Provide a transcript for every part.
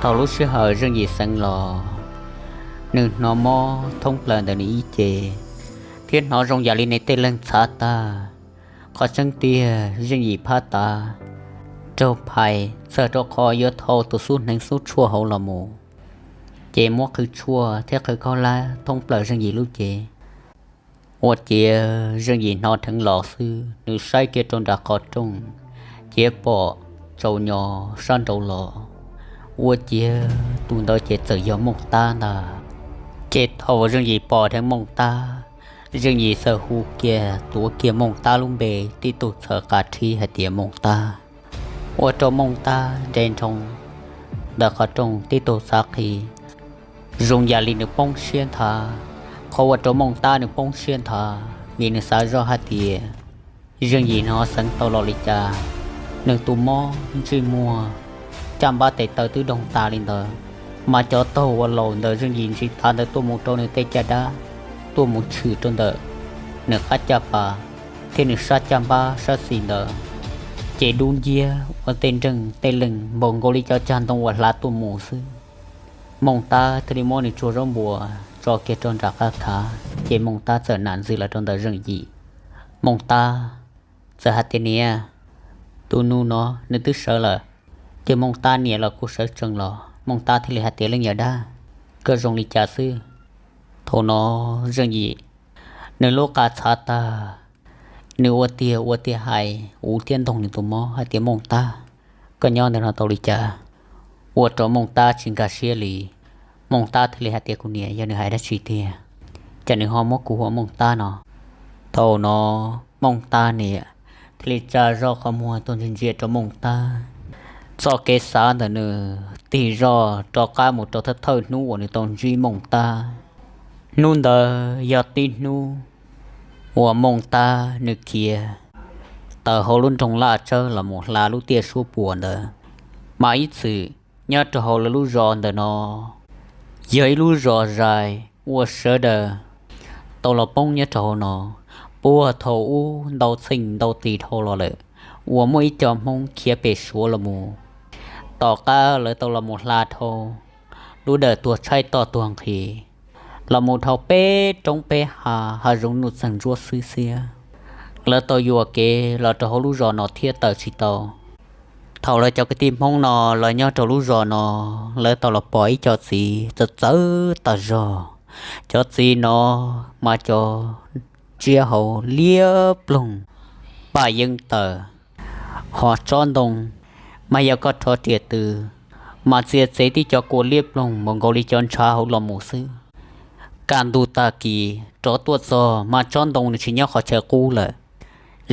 Thaum lub sij hawm Zeej Yim xeev los, nws hnov mob thoob plaws ntawm nws ib ce, thiab hnov zoo yam li nws tej leeg txhav tag. Qhov tseeb tiag Zeej Yim phab tav raug phais txog rau qhov yuav thau tus xub hneev xub tshuaj hauv los mus, ces muab qhwv tshuaj thiab qhwv khaub hlab thoob plaws Zeej Yim lub cev. Ua ciav Zeej Yim hnov dheev los xwb, nws saib kiag rau nram qhov rooj, ces pom tsaus nyo sab nraud los. Ua ciav tus ntawd ces txawm yog Mooj Tab ntag. Ces thaum Zeej Yim pom dheev Mooj Tab, Zeej Yim txawm hu kiag tuav kiag Mooj Tab lub npe tib tug txhawm qab rhib hais tias Mooj Tab. Ua rau Mooj Tab nres nroo ntawm qhov rooj tib tug txav qhi, zoo yam li nws poob siab nthav. Qhov ua rau Mooj Tab nws poob siab nthav vim nws xav zoj hais tias Zeej Yim no xeev tau los li cas, nws tus mob ntsej muag, caj npab tes taw twb doog tas li ntawd, mas cov taug uas laus ntawm Zeej Yim ntsis tav ntawd tuaj mus rau nws tej caj dab, tuaj mus tshwm rau ntawm nws qab caj pas thiab nws sab caj npab sab xis ntawd, ces dub nciab ua tej nreeg tej leeg npaum nkaus li cov cag ntoo uas hlav tuaj mus xwb. Mooj Tab thiaj li muab nws tsuag zaub npua tso kiag rau nram qab khav, ces Mooj Tab txawm nam ntxiv los rau ntawm Zeej Yim. Mooj Tab txawm hais tias, Niam, tus nus no nws twb sawv lawm. Ces Mooj Tab niam los kuj sawv tsees los, Mooj Tab thiaj li hais tias, Leej yawm dab, koj zoo li cas xwb? Thaum no Zeej Yim nws lub qa txhav tag, nws ua tiag ua tiag hais ua thiab ntoog nws tus mob hais tias, Mooj Tab, koj nyob ntawm no tau li cas? Ua rau Mooj Tab tsis nkag siab li. Mooj Tab thiaj li hais tias, Kuv niam, yog nws hais dab tsi tiag? Cas nws ho muab kuv hu ua Mooj Tab no? Thaum no Mooj Tab niam thiaj li tsa zog qhov muag tuaj ntsia ntsia rau Mooj Tab. Txoj kev xav ntawm nws tig zog rov qab mus rau thawj thawj hnub uas nws tau ntsib Mooj Tab. Hnub ntawd yog tib hnub uas Mooj Tab nws khiav tawm hauv lub nroog Laj Tsawb los mus hla lub tiaj suab puam ntawd. Mas ib txwm nyob rau hauv lawv lub zos ntawm no yog ib lub zos zais uas sawv daws tau los poob nyob rau hauv no puag thaum ub ntau txheej ntau tis dhau los lawm, uas muaj ib co Hmoob khiav pem Suav los mus. Tom qab lawv tau los mus hla dhau lub dawm tuag tshaib toj tuag nqhis, los mus dhau peb roob peb hav, hav zoov nuj txeeg ntsuab xwb xiab, lawv tau yuam kev los rau hauv lub zos no thiab tawm tsis tau. Thaum lawv cov kwv tij Hmoob no los nyob rau lub zos no, lawv tau los pom ib co txiv txawv txawv tas zog. Cov txiv no mas cov ntsiab hauv liab ploog, paj yeeb tawm, ho tsob ntoo mas yog koj rho riam tw mas txias txev tib cov kua liab ploog npaum nkaus li cov ntshav hauv los mus xwb. Kaj ntug tag kis rov tuaj txog mas tsob ntoo nws tsis nyob qhov chaw qub lawm,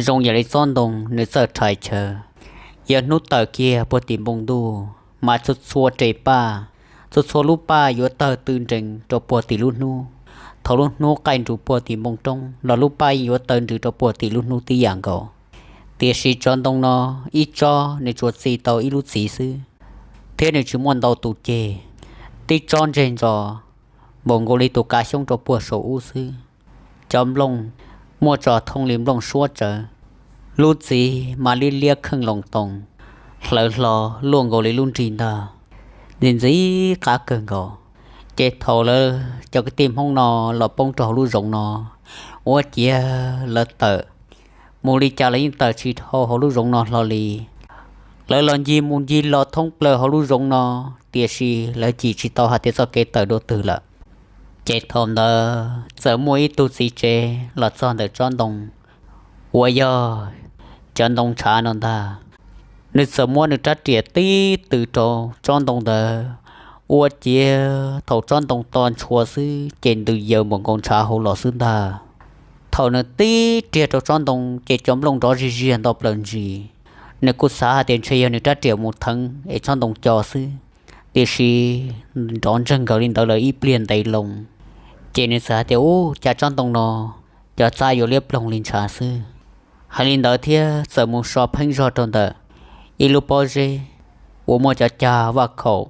zoo yam li tsob ntoo nws txawj rhais chaw. Yog hnub tawm kiag puag tim npoo ntuj mas txhua txhua res paj, txhua txhua lub paj yuav tawg tw nrees rau puag tim lub hnub. Thaum lub hnub qaij nrus puag tim npoo roob los lub paj yuav tawg nrws rau puag tim lub hnub tib yam nkaus. Tiam sis tsob ntoo no ib tsob nws tsuas txi tau ib lub txiv xwb, thiab nws tsis muaj ntau tus ceg, tib tsob ntseg ntso npaum nkaus li tus kav xyoob rau puag saum ub xwb. Cov nplooj muaj tso thooj li nplooj suab tsawv, lub txiv mas liab liab kheej loo toos, hlawv hlo luaj nkaus li lub nrig ntag, ntxim ntxim qab kawg nkaus. Ces thaum lawv cov kwv tij Hmoob no los poob rau hauv lub zoov no, ua ciav lawv tawm mus li cas los yeej tawm tsis dhau hauv lub zoov no hlo li. Lawv los ncig mus ncig los thoob plaws hauv lub zoov no, tiam sis lawv cim tsis tau hais tias txoj kev tawm dua twg lawm. Ces thaum ntawd txawm muaj ib tug txiv tsev los txog ntawm tsob ntoo uas yog cov ntoo ntshav no ntag. Nws txawm muab nws rab riam tib tw rau tsob ntoo ntawd, ua ciav thaum tsob ntoo to ntshua xwb ces ntws yaws npaum nkaus ntshav hauv los xwb ntag. Thaum nws tib riam rau tsob ntoo ces cov nplooj nrov zig ziag nto plaws ntsis. Nws kuj xav hais tias ntshe yog nws rab riam mus theev es tsob ntoo co xwb, tiam sis nrov ntseg nkaws li ntawd lawm ib pliag ntev loo. Ces nws txawm hais tias, Ub, cas tsob ntoo no cov txaj yuav liab ploog li ntshav xwb. Hais li ntawd thiab txawm mus so pheeb zog rau ntawm ib lub pob zeb uas muaj cov cag vaj khaum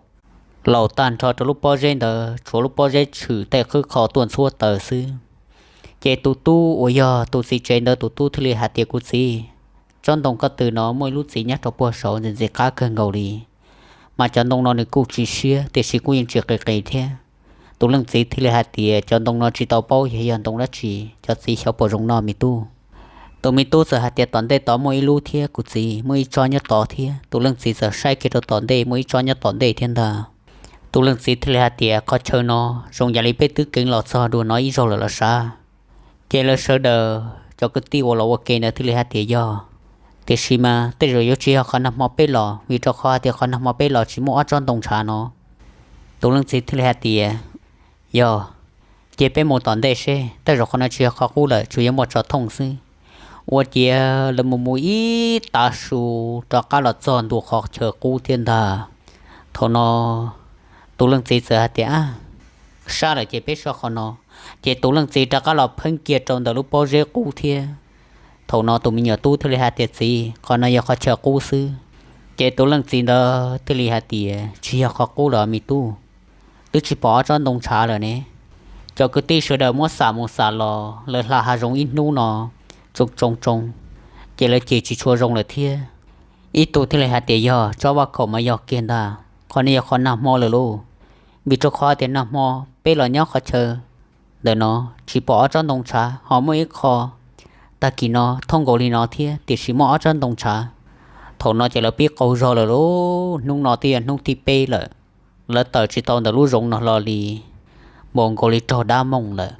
laus tag nrho rau lub pob zeb ntawd, tshuav lub pob zeb tshwm tej qhwb qho tuaj ntxhuab taws xwb. Ces tus tub uas yog tus txiv tsev ntawd tus tub thiaj li hais tias, Kuv txiv, tsob ntoo koj tw no muaj ib lub txiv nyob rau puag saud ntxim ntxim qab kawg nkaus li, mas cov ntoo no nws kuj tsis siab tiam sis kuj yeej tsis qis qis thiab. Tus leej txiv thiaj li hais tias, cov ntoo no tsis tau paub yog yog ntoo dab tsi, cov txiv xyov puas zoo noj me tub. Tus me tub txawm hais tias, tom ntej tod muaj ib lub thiab kuv txiv, muaj ib tsob nyob tod thiab. Tus leej txiv txawm saib kiag rau tom ntej, muaj ib tsob nyob tom ntej thiab ntag. Tus leej txiv thiaj li hais tias, qhov chaw no zoo yam li peb twb keev los txog dua no ib zaug lawm los sav. Ces lawv sawv daws cov kwv tij uas los ua ke ntawd thiaj li hais tias, yog, tiam sis mas tej zaum yuav tsis yog qhov nag hmo peb los, vim rau qhov hais tias qhov nag hmo peb los tsis muaj ob tsob ntoo ntshav no. Tus leej txiv thiaj li hais tias, yog, ces peb mus tom ntej seb, tej zaum qhov no tsis yog qhov qub lawm, tsuas yog muaj tsov thooj xwb. Ua ciav lawv mus mus ib tav su rov qab los txog ntua qhov chaw qub thiab ntag. Thaum no tus leej txiv txawm hais tias, sab lawm ces peb so qhov no. Ces tus leej txiv rov qab los pheeb kiag rau ntawm lub pob zeb qub thiab. Thaum no tus me nyuam tub thiaj li hais tias, txiv, qhov no yog qhov chaw qub xwb. Ces tus leej txiv ntawd thiaj li hais tias, tsis yog qhov qub lawm me tub, twb tsis pom ob tsob ntoo ntshav lawm ne. Cov kwv tij sawv daws muab xam mus xam los, lawv hla hav zoov ib hnub no tsoo tsoo tsoo, ces lawv cem tsis tshua zoo lawm thiab. Ib tug thiaj li hais tias, yog tsob vaj khaum mas yog kiag ntag, qhov no yog qhov nag hmo lawm lauj. Vim rau qhov tias nag hmo peb los nyob qhov chaw ntawm no tsis pom ob tsob ntoo ntshav, ho muaj ib qho tag kis no thooj nkaus li no thiab tiam sis muaj ob tsob ntoo ntshav. Thaum no ces lawv pib qaug zog lawm lauj, hnub no twb yog hnub thib peb lawm, lawv tawm tsis tau ntawm lub zoov no hlo li, npaum nkaus li raug dab mooj lawm.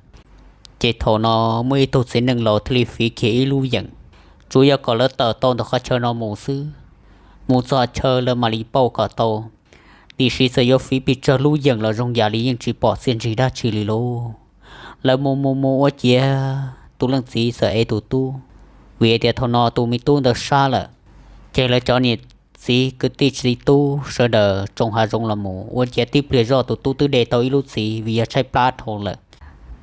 Ces thaum no muaj ib tug txiv neej laus thiaj li fiv kiag ib lub yeem, tsuas yog kom lawv tawm tau ntawm qhov chaw no mus xwb, mus txog chaw lawv mam li pauj kom tau. Tiam sis txawm yuav fiv pes tsawg lub yeem los zoo yam li yeej tsis pom txiaj ntsig dab tsi li lauj. Lawv mus mus mus ua ciav tus leej txiv txawm ev tus tub, vim tias thaum no tus me tub ntawd sab lawm. Ces lawv cov niam txiv kwv tij txiv tub sawv daws tsoo hav zoov los mus ua ciav tib pliag zoj tus tub twb de tau ib lub txiv vim yog tshaib plab dhau lawm.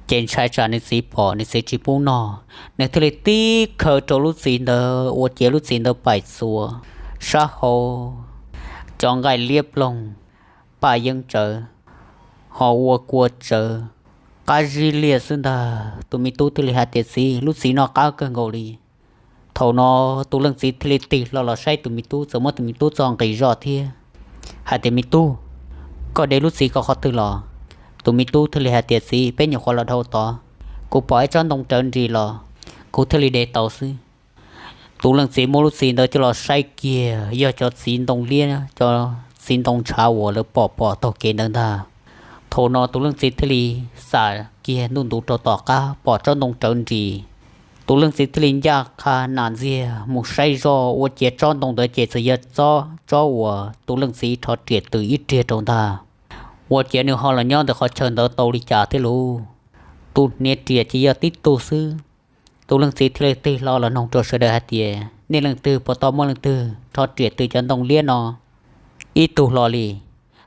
Ces ntshai tsam nws txiv pom nws txiv tsis pub noj, nws thiaj li tib khaws rau lub txiv ntawd ua ciav lub txiv ntawd paim txuas, sab hauv cov nqaij liab ploog, paj yeeb tsawv, ho ua kua tsawv, qab zib liaj xwb ntag. Tus me tub thiaj li hais tias, txiv, lub txiv no qab kawg nkaus li. Thaum no tus leej txiv thiaj li tig hlo los saib tus me tub, txawm muab tus me tub txo nqis zoj thiab hais tias, me tub, koj de lub txiv ko qhov twg los? Tus me tub thiaj li hais tias, txiv, peb nyuam qhuav los dhau tod, kuv pom ib tsob ntoo rawv nris los, kuv thiaj li de tau xwb. Tus leej txiv muab lub txiv ntawd coj los saib kiag, yog cov txiv ntoo liab, cov txiv ntoo ntshav uas lawv pom pom taug kev ntawd ntag. Thaum no tus leej txiv thiaj li xam kiag ntuj ntuv rau tom qab pom tsob ntoo rawv nris. Tus leej txiv thiaj li ncaj qha nas ntxiag mus saib zoj ua ciav tsob ntoo ntawd ces txawm yog tsob uas tus leej txiv rho riam tws ib riag rau ntag. Ua ciav nws ho los nyob ntawm qhov chaw ntawd tau li cas thiab lauj? Tus hniav riam ces yog tib tug xwb. Tus leej txiv thiaj li tig hlo los nug rau sawv daws hais tias, nej leej twg puas tau muaj leej twg rho riam tws cov ntoo liab no ib tug hlo li?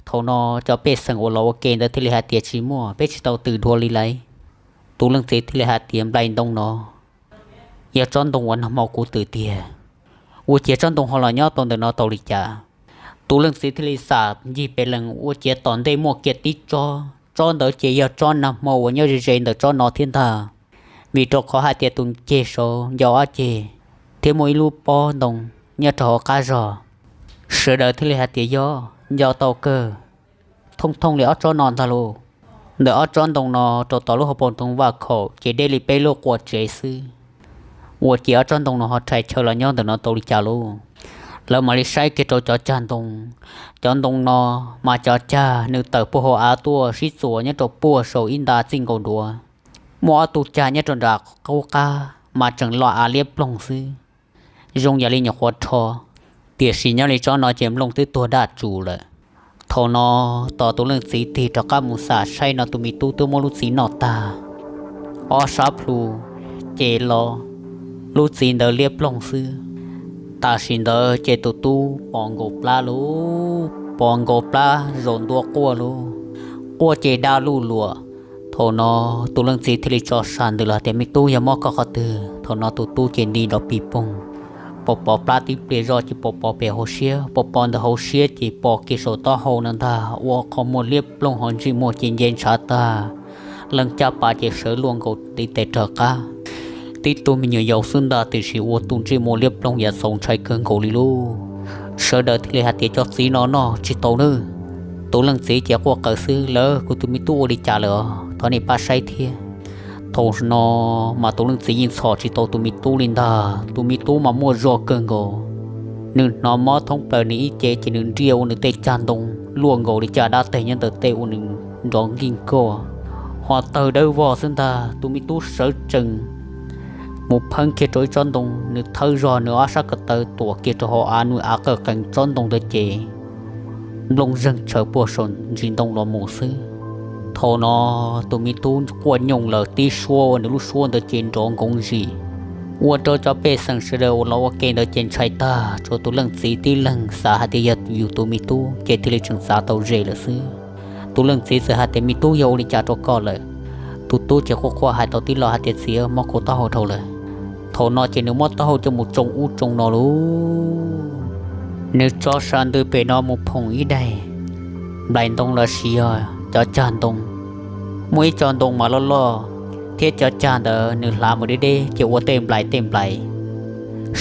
Thaum no cov pej xeem uas los ua ke ntawd thiaj li hais tias, tsis muaj, peb tsis tau tws dua li lauj. Tus leej txiv thiaj li hais tias, nplai ntoo no yog tsob ntoo uas nag hmo kuv tws tiag, ua ciav tsob ntoo ho los nyob tau ntawm no tau li cas? Tus leej txiv thiaj li xam ncig pes lees ua ciav tom ntej muaj kiag tib tsob, tsob ntawd ces yog tsob nag hmo uas nyob ze ze ntawm tsob no thiab ntag. Vim rau qhov hais tias tus ceg saud nco ob ceg thiab muaj ib lub pob ntoo nyob rau hauv qab zog. Sawv daws thiaj li hais tias, yog, nco tau kawg, thooj thooj li ob tsob no ntag lauj. Ntawm ob tsob ntoo no rau tom lub hauv paus ntoo vaj khaum ces deb li peb lub qua tsev xwb. Ua ciav ob tsob ntoo no ho rhais chaw los nyob ntawm no tau li cas lauj? Lawv mam li saib kiag rau cov cag ntoo. Cov ntoo no mas cov cag nws tawm puag hauv av tuaj sib txuas nyob rau puag saum ib nta txij nkaus duav. Muaj ob tug cag nyob rau nram qub qab mas tseem lo av liab ploog xwb, zoo yam li nyuam qhuav rho. Tiam sis nyob li tsob no ces nplooj twb tuag daj tsus lawm. Thaum no tos tus leej txiv tig rov qab mus xam saib no tus me tub twb muab lub txiv noj tag, ob sab plhu ces lo lub txiv ntawd liab ploog xwb. Tam sim ntawd ces tus tub pos nkaus plab lauj, pos nkaus plab zaum ntua quaj lauj, quaj ces daj luj luam. Thaum no tus leej txiv thiaj li tso sam ntws los tias, me tub, yog mob koj qhov twg? Thaum no tus tub ces nti nrov pis poog, pos pos plab tib pliag zoj ces pos pos pem hauv siab, pos pos ntawm hauv siab ces pos kiag saum taub hau no ntag, ua qhov muag liab ploog ho ntsej muag ces nce ntshav tag, leej caj pas ces sawv luaj nkaus ntiv tes raws qab. Tib tug me nyuam yaus xwb ntag tiam sis ua tus ntsej muag liab ploog yav txaus ntshai kawg nkaus li lauj. Sawv daws thiaj li hais tias, Cov txiv no noj tsis tau nawb. Tus leej txiv ces quaj qw xwb, Lawv, kuv tus me tub ua li cas lawm os? Thov nej pab saib thiab. Thaum no mas tus leej txiv yeej txhom tsis tau tus me tub li ntag. Tus me tub mas muaj zog kawg nkaus, nws hnov mob thoob plaws nws ib ce ces nws nriaj ua nws tej cag ntoo luaj nkaus li caj dab teg nyob ntawm tej ua nws nrov nkij nkoj, ho tawg dawb vog xwb ntag. Tus me tub sawv tsees mus pheeb kiag rau ib tsob ntoo, nws thawb zog nws ob sab ko taw tuam kiag rau hauv av, nws av qawj qees tsob ntoo ntawd ces nplooj zeeg tshaws puag saum ntsis ntoo los mus xwb. Thaum no tus me tub quaj nyooj lawm, tib suab ua nws lub suab ntawd ces nrov nkoov zim, ua rau cov pej xeem sawv daws uas los ua ke ntawd ces ntshai tag, tsuas tus leej txiv tib leeg xav hais tias yog yus tus me tub ces thiaj li tseem txav tau ze lawm xwb. Tus leej txiv txawm hais tias, Me tub, yog ua li cas rau koj lawm? Tus tub ces quaj quaj hais tau tib lo hais tias, Txiv, mob kuv taub hau dhau lawm. Thaum no ces nws muab taub hau coj mus tsoo ub tsoo no lauj, nws tso saw ntws pem no mus phoom ib daim nplais ntoo los sis yog cov cag ntoo. Muaj ib co ntoo mas loj loj, thiab cov cag ntawd nws hlav mus deb deb ces ua tej nplais tej nplais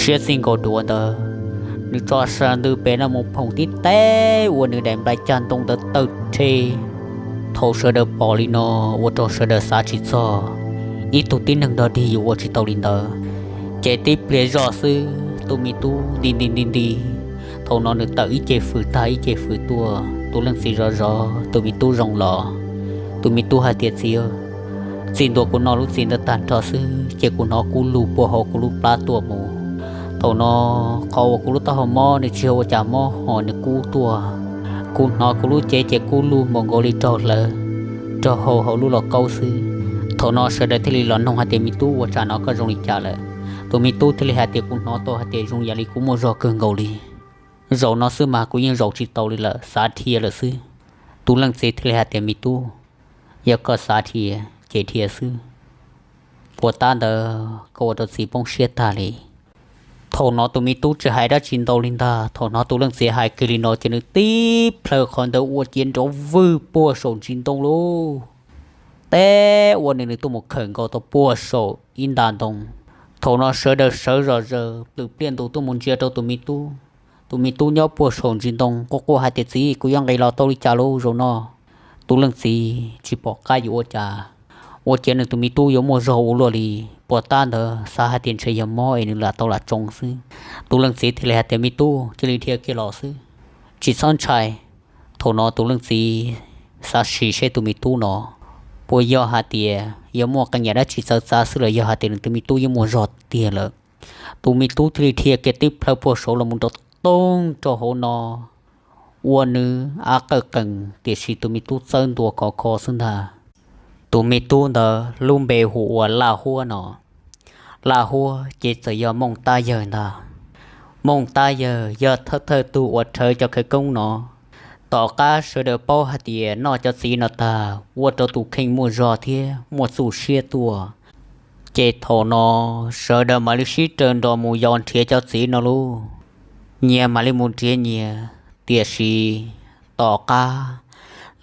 siab txij nkaus duav ntawd. Nws tso saw ntws pem no mus phoom tib teg ua nws daim nplais cag ntoo ntawd tawg rhe. Thaum sawv daws pom li no, ua rau sawv daws xav tsis txog, ib tug tib neeg dog dig yuav ua tsis tau li ntawd. Ces tib pliag zoj xwb tus me tub nti nti nti nti. Thaum no nws tawm ib ce fws tag ib ce fws tuaj, tus leej txiv zov zov tus me tub zoo los. Tus me tub hais tias, Txiv, txij ntua kuv noj lub txiv ntawd tag nrho xwb ces kuv hnov kub lug puag hauv kuv lub plab tuaj mus. Thaum no qhov uas kuv lub taub hau mob nws tsis yog ua cas mob ho nws kub tuaj. Kuv hnov kuv lub cev ces kub lug npaum nkaus li raug hlawv, raug hau hauv lub lauj kaub xwb. Thaum no sawv daws thiaj li los noog hais tias, Me tub, ua cas no koj zoo li cas lawm? Tus me tub thiaj li hais tias, Kuv hnov tau hais tias zoo yam li kuv muaj zog kawg nkaus li. Zaum no xwb mas kuv yeej zaum tsis tau li lawm, xav dhia lawm xwb. Tus leej txiv thiaj li hais tias, Me tub, yog koj xav dhia ces dhia xwb, puas tab ntawd koj ua rau txiv poob siab tag li. Thaum no tus me tub tsis hais dab tsi ntau li ntag, thaum no tus leej txiv hais kiag li no ces nws tib plhaw qhov ntawd ua ciav nrov vwg puag saum ntsis ntoo lauj. Teb ua nws nws tuaj mus khawm nkaus tau puag saum ib nta ntoo. Thaum no sawv daws sawv zom zaws plwm pliaj ntus tuaj mus ntsia rau tus me tub. Tus me tub nyob puag saum ntsis ntoo quaj quaj hais tias, Txiv, kuv yuav nqis los tau li cas lauj zaum no? Tus leej txiv tsis pom qab yuav ua cas, ua ciav nws tus me tub yuav muaj zog ua luaj li. Puas tab ntawd xav hais tias ntshe yog mob es nws lam tau lam tsoo xwb. Tus leej txiv thiaj li hais tias, Me tub, cia li dhia kiag los xwb, tsis txhob ntshai. Thaum no tus leej txiv xav sim seb tus me tub no puas yog hais tias yuav muaj qee yam dab tsi txawv txav xwb los yog hais tias nws tus me tub yeej muaj zog tiag lawm. Tus me tub thiaj li dhia kiag tib plhaw puag saud los mus nrov toog rau hauv no, ua nws av qawj qees, tiam sis tus me tub txawb ntua khov kho xwb ntag. Tus me tub ntawd lub npe hu ua Laj Huab no. Laj Huab ces txawm yog Mooj Tab Yawg ntag. Mooj Tab Yawg yog thawj thawj tug uas rhawv cov khawv koob no. Tom qab sawv daws paub hais tias noj cov txiv no tag ua rau tus kheej muaj zog thiab muaj txuj siab tuaj, ces thaum no sawv daws mam li sib raws nrog mus yos nrhiav cov txiv no lauj. Nyias mam li mus nrhiav nyias, tiam sis tom qab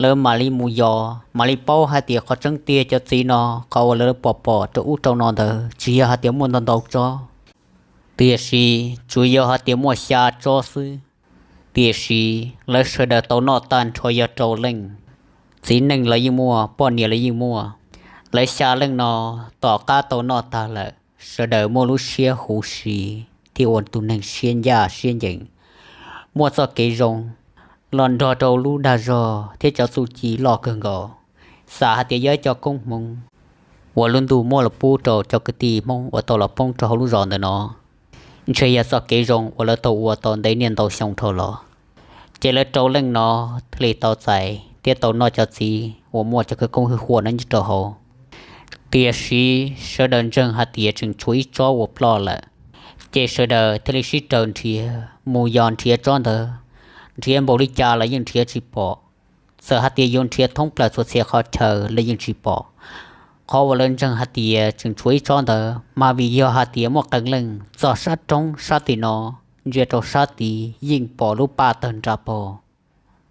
lawv mam li mus yos mam li paub hais tias qhov tseeb tiag cov txiv no, qhov uas lawv pom pom rau ub rau no ntawd tsis yog hais tias muaj ntau ntau tsob, tiam sis tsuas yog hais tias muaj xya tsob xwb. Tiam sis lawv sawv daws tau noj tag nrho yog rau leej. Txiv neej los yeej muaj, poj niam los yeej muaj. Lawv xya leej no tom qab tau noj tag lawm, sawv daws muaj lub siab huv si thiab ua tus neeg siab ncaj siab ncees, muaj txoj kev zoo los nrog rau lub dag zog thiab cov txuj ci loj kawg nkaus. Xav hais tias yog ib co koob hmoov uas lub ntuj muab los pub rau cov kwv tij Hmoob uas tau los poob rau hauv lub zos ntawm no, ntshe yog txoj kev zoo uas lawv tau ua tau ntev niaj ntau xyoo dhau los. Ces lawv rau leej no thiaj li tau txais thiab tau noj cov txiv uas muaj cov khawv koob hwj huam no nyob rau hauv. Tiam sis sawv daws ntseeg hais tias tseem tshuav ib tsob uas ploj lawm, ces sawv daws thiaj li sib raws nrhiav mus yos nrhiav tsob ntawd. Nrhiav npaum li cas los yeej nrhiav tsis pom, txawm hais tias yuav nrhiav thoob plaws txhua txhia qhov chaw los yeej tsis pom. Qhov uas lawv ntseeg hais tias tseem tshuav ib tsob ntawd mas vim yog hais tias muaj qee leej txog sab roob sab tim no, ntsia rau sab tid yeej pom lub paj tawg nra paug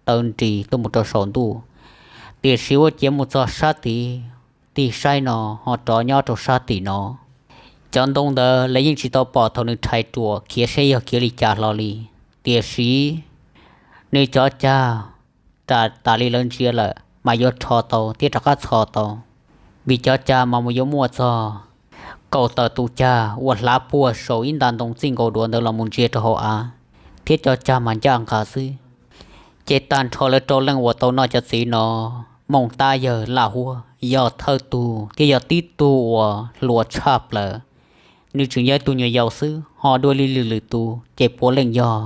taw nris tuaj mus rau saum ntuj, tiam sis ua ciav mus txog sab tid, tig saib no ho rov nyob rau sab tim no. Cov ntoo ntawd lawv yeej tsis tau pom thaum nws rhais ruam khiav seb yog khiav li cas hlo li. Tiam sis nws cov cag, ras tas li lawv ntsia lawm mas yuav rho tau thiab rov qab txhos tau, vim cov cag mas mus yuav muaj txog kaum tawm tus cag uas hlav puag saum ib nta ntoo txij nkaus duav ntawd los mus ntsia rau hauv av, thiab cov cag mas ncaj nqa xwb. Ces tag nrho lawv rau leej uas tau noj cov txiv no, Mooj Tab yawg Laj Huab yog thawj tug thiab yog tib tug uas hluas tshaj plaws. Nws tseem yog ib tug nyuam yaus xwb, ho dua li lwm lwm tus ces puav leej yog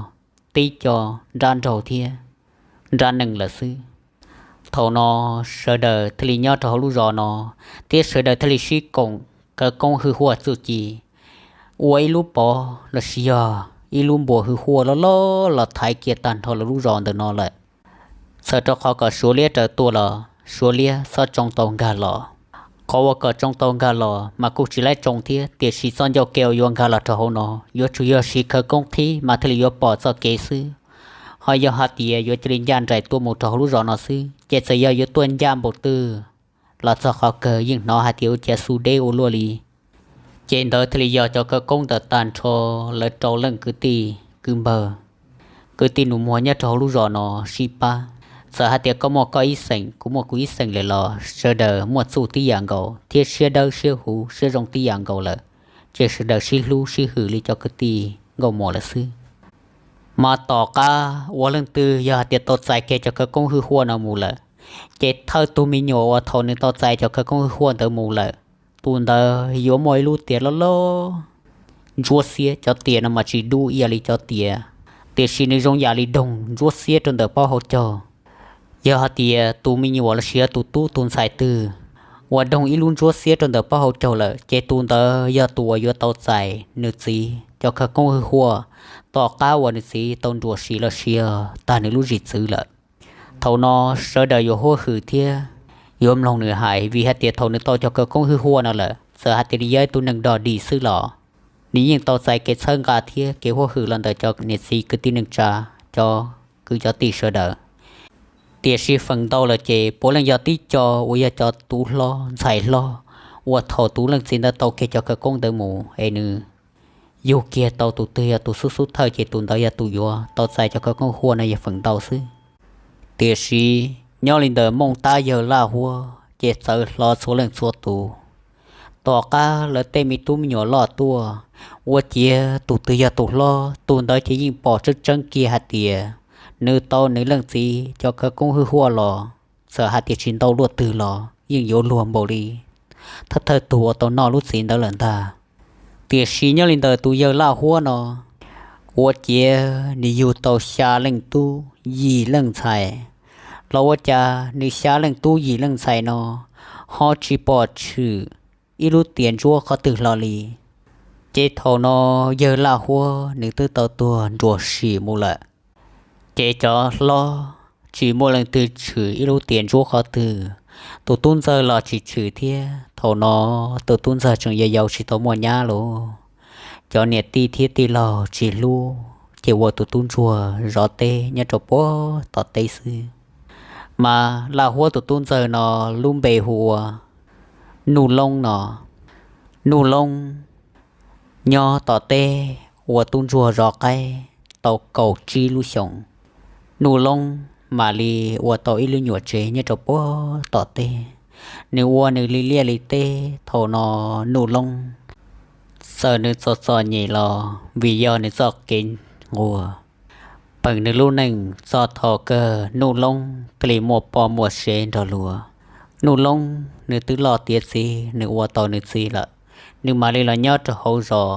tib co nrab nraug thiab nrab nees lawm xwb. Thaum no sawv daws thiaj li nyob rau hauv lub zos no, thiab sawv daws thiaj li sib koom khawv koob hwj huaj txuj ci, ua ib lub pov los sis yog ib lub npua hwj huaj loj loj los thaiv kiag tag nrho lawv lub zos ntawm no lawm. Txhawm rau qhov kom Suav liab raws tuaj los Suav liab txhob tsoo tau nkag los. Qhov uas kom tsoo tau nkag los mas kuj tsis laib tsoo thiab, tiam sis txoj ncauj ke uas yuav nkag los rau hauv no yuav tsum yog siv khawv koob qhib mas thiaj li yuav pom txoj kev xwb. Ho yog hais tias yuav cia li ncaj nraim tuaj mus rau hauv lub zos no xwb, ces txawm yog yuav tuaj ncaj npaum twg los txog qhov kawg yeej hnov hais tias ua ciav xu deb ua luaj li. Ces ntawd thiaj li yog cov khawv koob ntawm tag nrho lawv rau leej kwv tij kwv npawg, kwv tij nus muag nyob rau hauv lub zos no sib pab. Txawm hais tias koj muaj koj ib xeem, kuv muaj kuv ib xeem lawm los sawv daws muaj txuj tib yam nkaus thiab siab dawb siab huv siab zoo tib yam nkaus lawm, ces sawv daws sib hlub sib hwm li cov kwv tij nkauj muam lawm xwb. Mas tom qab uas leej twg yog hais tias tau txais kiag cov khawv koob hwj huaj no mus lawm, ces thawj tug me nyuam uas thaum nws tau txais cov khawv koob hwj huaj ntawd mus lawm, tus ntawd yuav muaj ib lub tias loj loj ntsuab xiab. Cov tias no mas tsis dub ib yam li cov tias, tiam sis nws zoo yam li doog ntsuab xiab rau ntawm pob hauv caug. Yog hais tias tus me nyuam los sis yog tus tub tus ntxhais twg uas doog ib lub ntsuab xiab rau ntawm pob hauv caug lawm, ces tus ntawd yog tus uas yuav tau txais nws txiv cov khawv koob hwj huaj tom qab uas nws txiv tau nruam sim los sis yog tag nws lub zim txwv lawm. Thaum no sawv daws yuav huaj hwm thiab yuav mloog nws hais, vim hais tias thaum nws tau cov khawv koob hwj huaj no lawm, txawm hais tias nws yog ib tug neeg dog dig xwb los nws yeej tau txais kev txhawb nqa thiab kev huaj hwm los ntawm cov niam txiv kwv tij neej tsa, cov kwv cov tij sawv daws. Tiam sis feem ntau lawm ces puav leej yog tib co uas yog cov tub hlob ntxhais hlob uas thaum tus leej txiv ntawd tau kiag cov khawv koob ntawd mus es nws yug kiag tau tus twg yog tus xub xub thawj ces tus ntawd yog tus yuav tau txais cov khawv koob huaj no yog feem ntau xwb. Tiam sis nyob li ntawm Mooj Tab yawg Laj Huab ces txawv hlo txhua leej txhua tus. Tom qab lawv tej me tub me nyuam loj tuaj, ua ciav tus twg yog tus hlob, tus ntawd ces yeej pom tseeb tseeb kiag hais tias nws tau nws leej txiv cov khawv koob hwj huaj los, txawm hais tias tsis ntau luaj twg los yeej yuav luag npaum li thawj thawj tug uas tau noj lub txiv ntawd lawm ntag. Tiam sis nyob li ntawm tus yawg Laj Huab no, ua ciav nws yug tau xya leej tub yim leej ntxhais, los ua cas nws xya leej tub yim leej ntxhais no ho tsis pom tshwm ib lub tiam ntsuab qhov twg hlo li. Ces thaum no yawg Laj Huab nws twb tau tuag nruam sim mus lawm. Ces cov hlob tsis muaj leej twg tshwm ib lub tiam ntsuab qhov twg, tus tub ntxawg los tsis tshwm thiab. Thaum no tus tub ntxawg tseem yau yau tsis tau muaj nyab lauj. Cov niam tij thiab tij laug tsis hlub ces ua tus tub ntsuag zov teb nyob rau puag tom teb xwb. Mas Laj Huab tus tub ntxawg no lub npe hu ua Nuj Loob no. Nuj Loob nyob tom teb ua tub ntsuag zov qaib tau kaum tsib lub xyoos. Nuj Loob mam li ua tau ib lub nyuam tsev nyob rau puag tom teb. Nws ua nws li liaj li teb. Thaum no Nuj Loob txawm nws txom txom nyem los vim yog nws txoj kev nquag peem nws lub neej txog thaum kawg Nuj Loob thiaj li muaj poj muaj sev nrog luag. Nuj Loob nws twb loj tiav txiv, nws ua tau nws txiv lawm, nws mam li los nyob rau hauv zos.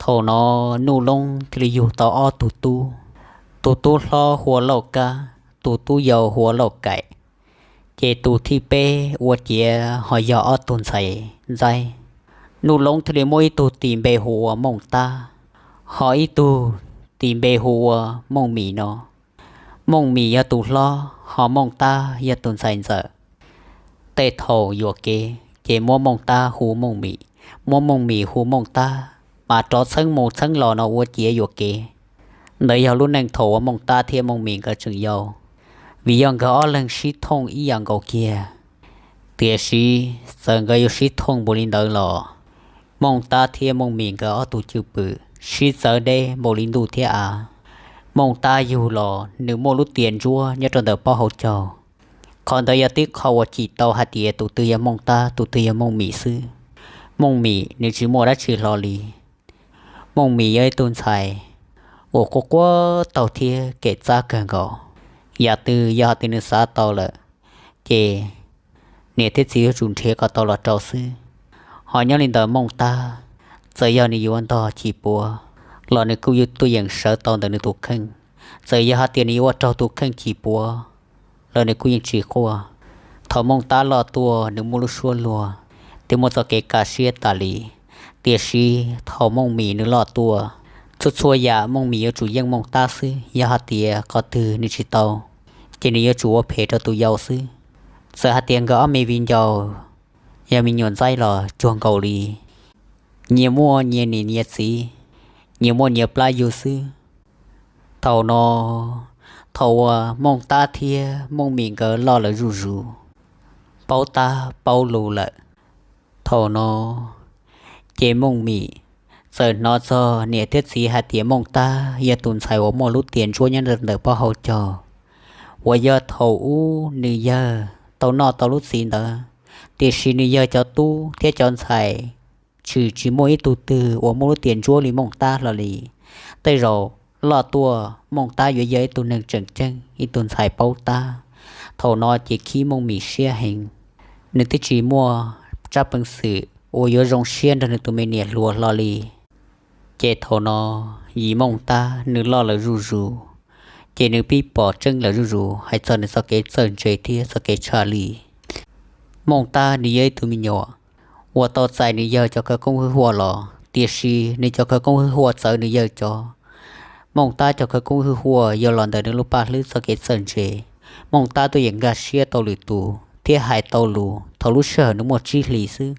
Thaum no Nuj Loob thiaj li yug tau ob tug tub, tus tub hlob hu ua Lauj Kab, tus tub yau hu ua Lauj Kaim. Ces tus thib peb ua ciav ho yog ob tug ntxhais ntxaib. Nuj Loob thiaj li muaj ib tug tis npe hu ua Mooj Tab, ho ib tug tis npe hu ua Mooj Mim no. Mooj Mim yog tus hlob, ho Mooj Tab yog tus ntxhais ntxawm. Tej thaum yuam kev ces muab Mooj Tab hu Mooj Mim, muab Mooj Mim hu Mooj Tab, mas rov txheeb mus txheeb los no ua ciav yuam kev. Ntawd yog lub neej thaum uas Mooj Tab thiab Mooj Mim nkawd tseem yau, vim yog nkawd ob leeg sib thooj ib yam nkaus kiag. Tiam sis txawm nkawd yuav sib thooj npaum li ntawd los Mooj Tab thiab Mooj Mim nkawd ob tug cwj pwm sib txawv deb npaum li ntuj thiab av. Mooj Tab yug los nws muaj lub tias ntsuab nyob rau ntawm pob hauv caug. Qhov ntawd yog tib qho uas cim tau hais tias tus twg yog Mooj Tab, tus twg yog Mooj Mim xwb. Mooj Mim nws tsis muaj dab tsi hlo li. Mooj Mim yog ib tug ntxhais uas quaj quaj taug thiab kev txawj kawg nkaus. Yam twg yog hais tias nws xav tau lawm, ces niam thiab txiv yuav tsum nrhiav kom tau los rau xwb. Ho nyob li ntawm Mooj Tab, txawm yog nws yuav ntog chim puav los nws kuj yuav tuaj yeem sawv tau ntawm nws tus kheej. Txawm yog hais tias nws yuav ua raug tus kheej chim puav los nws kuj yeej tsis quaj. Thaum Mooj Tab loj tuaj nws muaj lub suab luag thiab muaj txoj kev kaj siab tas li, tiam sis thaum Mooj Mim nws loj tuaj, txhua txhua yam Mooj Mim yuav tsum yeej Mooj Tab xwb. Yog hais tias qhov twg nws tsis tau, ces nws yuav tsum ua phem rau tus yau xwb. Txawm hais tias nkawd ob me viv ncaus yog me nyuam ntxaib los cuag nkaus li, nyias muaj nyias niam nyias txiv, nyias muaj nyias plab yug xwb. Thaum no, thaum uas Mooj Tab thiab Mooj Mim nkawd loj lawm zuj zus, paub tab paub lus lawm, thaum no ces Mooj Mim txawm hnov txog niam thiab txiv hais tias Mooj Tab yog tus ntxhais uas muaj lub tias ntsuab nyob ntawm pob hauv caug, uas yog thaum ub nws yawg tau noj tau lub txiv ntawd. Tiam sis nws yawg cov tub thiab cov ntxhais tshwm tsis muaj ib tug twg uas muaj lub tias ntsuab li Mooj Tab hlo li. Tej zaum loj tuaj Mooj Tab yuav yog ib tug neeg tseem ceeb, ib tug ntxhais paub tab. Thaum no ces khib Mooj Mim siab heev. Nws twb tsis muaj tsab peev xwm uas yuav zoo siab nrog nws tus me niam hluas hlo li. Ces thaum no, yim Mooj Tab nws loj lawm zuj zus, ces nws pib pom tseeb lawm zuj zus hais txog nws txoj kev txawj ntse thiab txoj kev tshaj lij. Mooj Tab nws yog ib tug me nyuam uas tau txais nws yawg cov khawv koob hwj huaj los, tiam sis nws cov khawv koob hwj huaj txawv nws yawg cov. Mooj Tab cov khawv koob hwj huaj yog los ntawm nws lub paj hlwb txoj kev txawj ntse. Mooj Tab tuaj yeem nkag siab tau lwm tus thiab hais tau lus thaum lub sij hawm nws muaj tsib hlis xwb.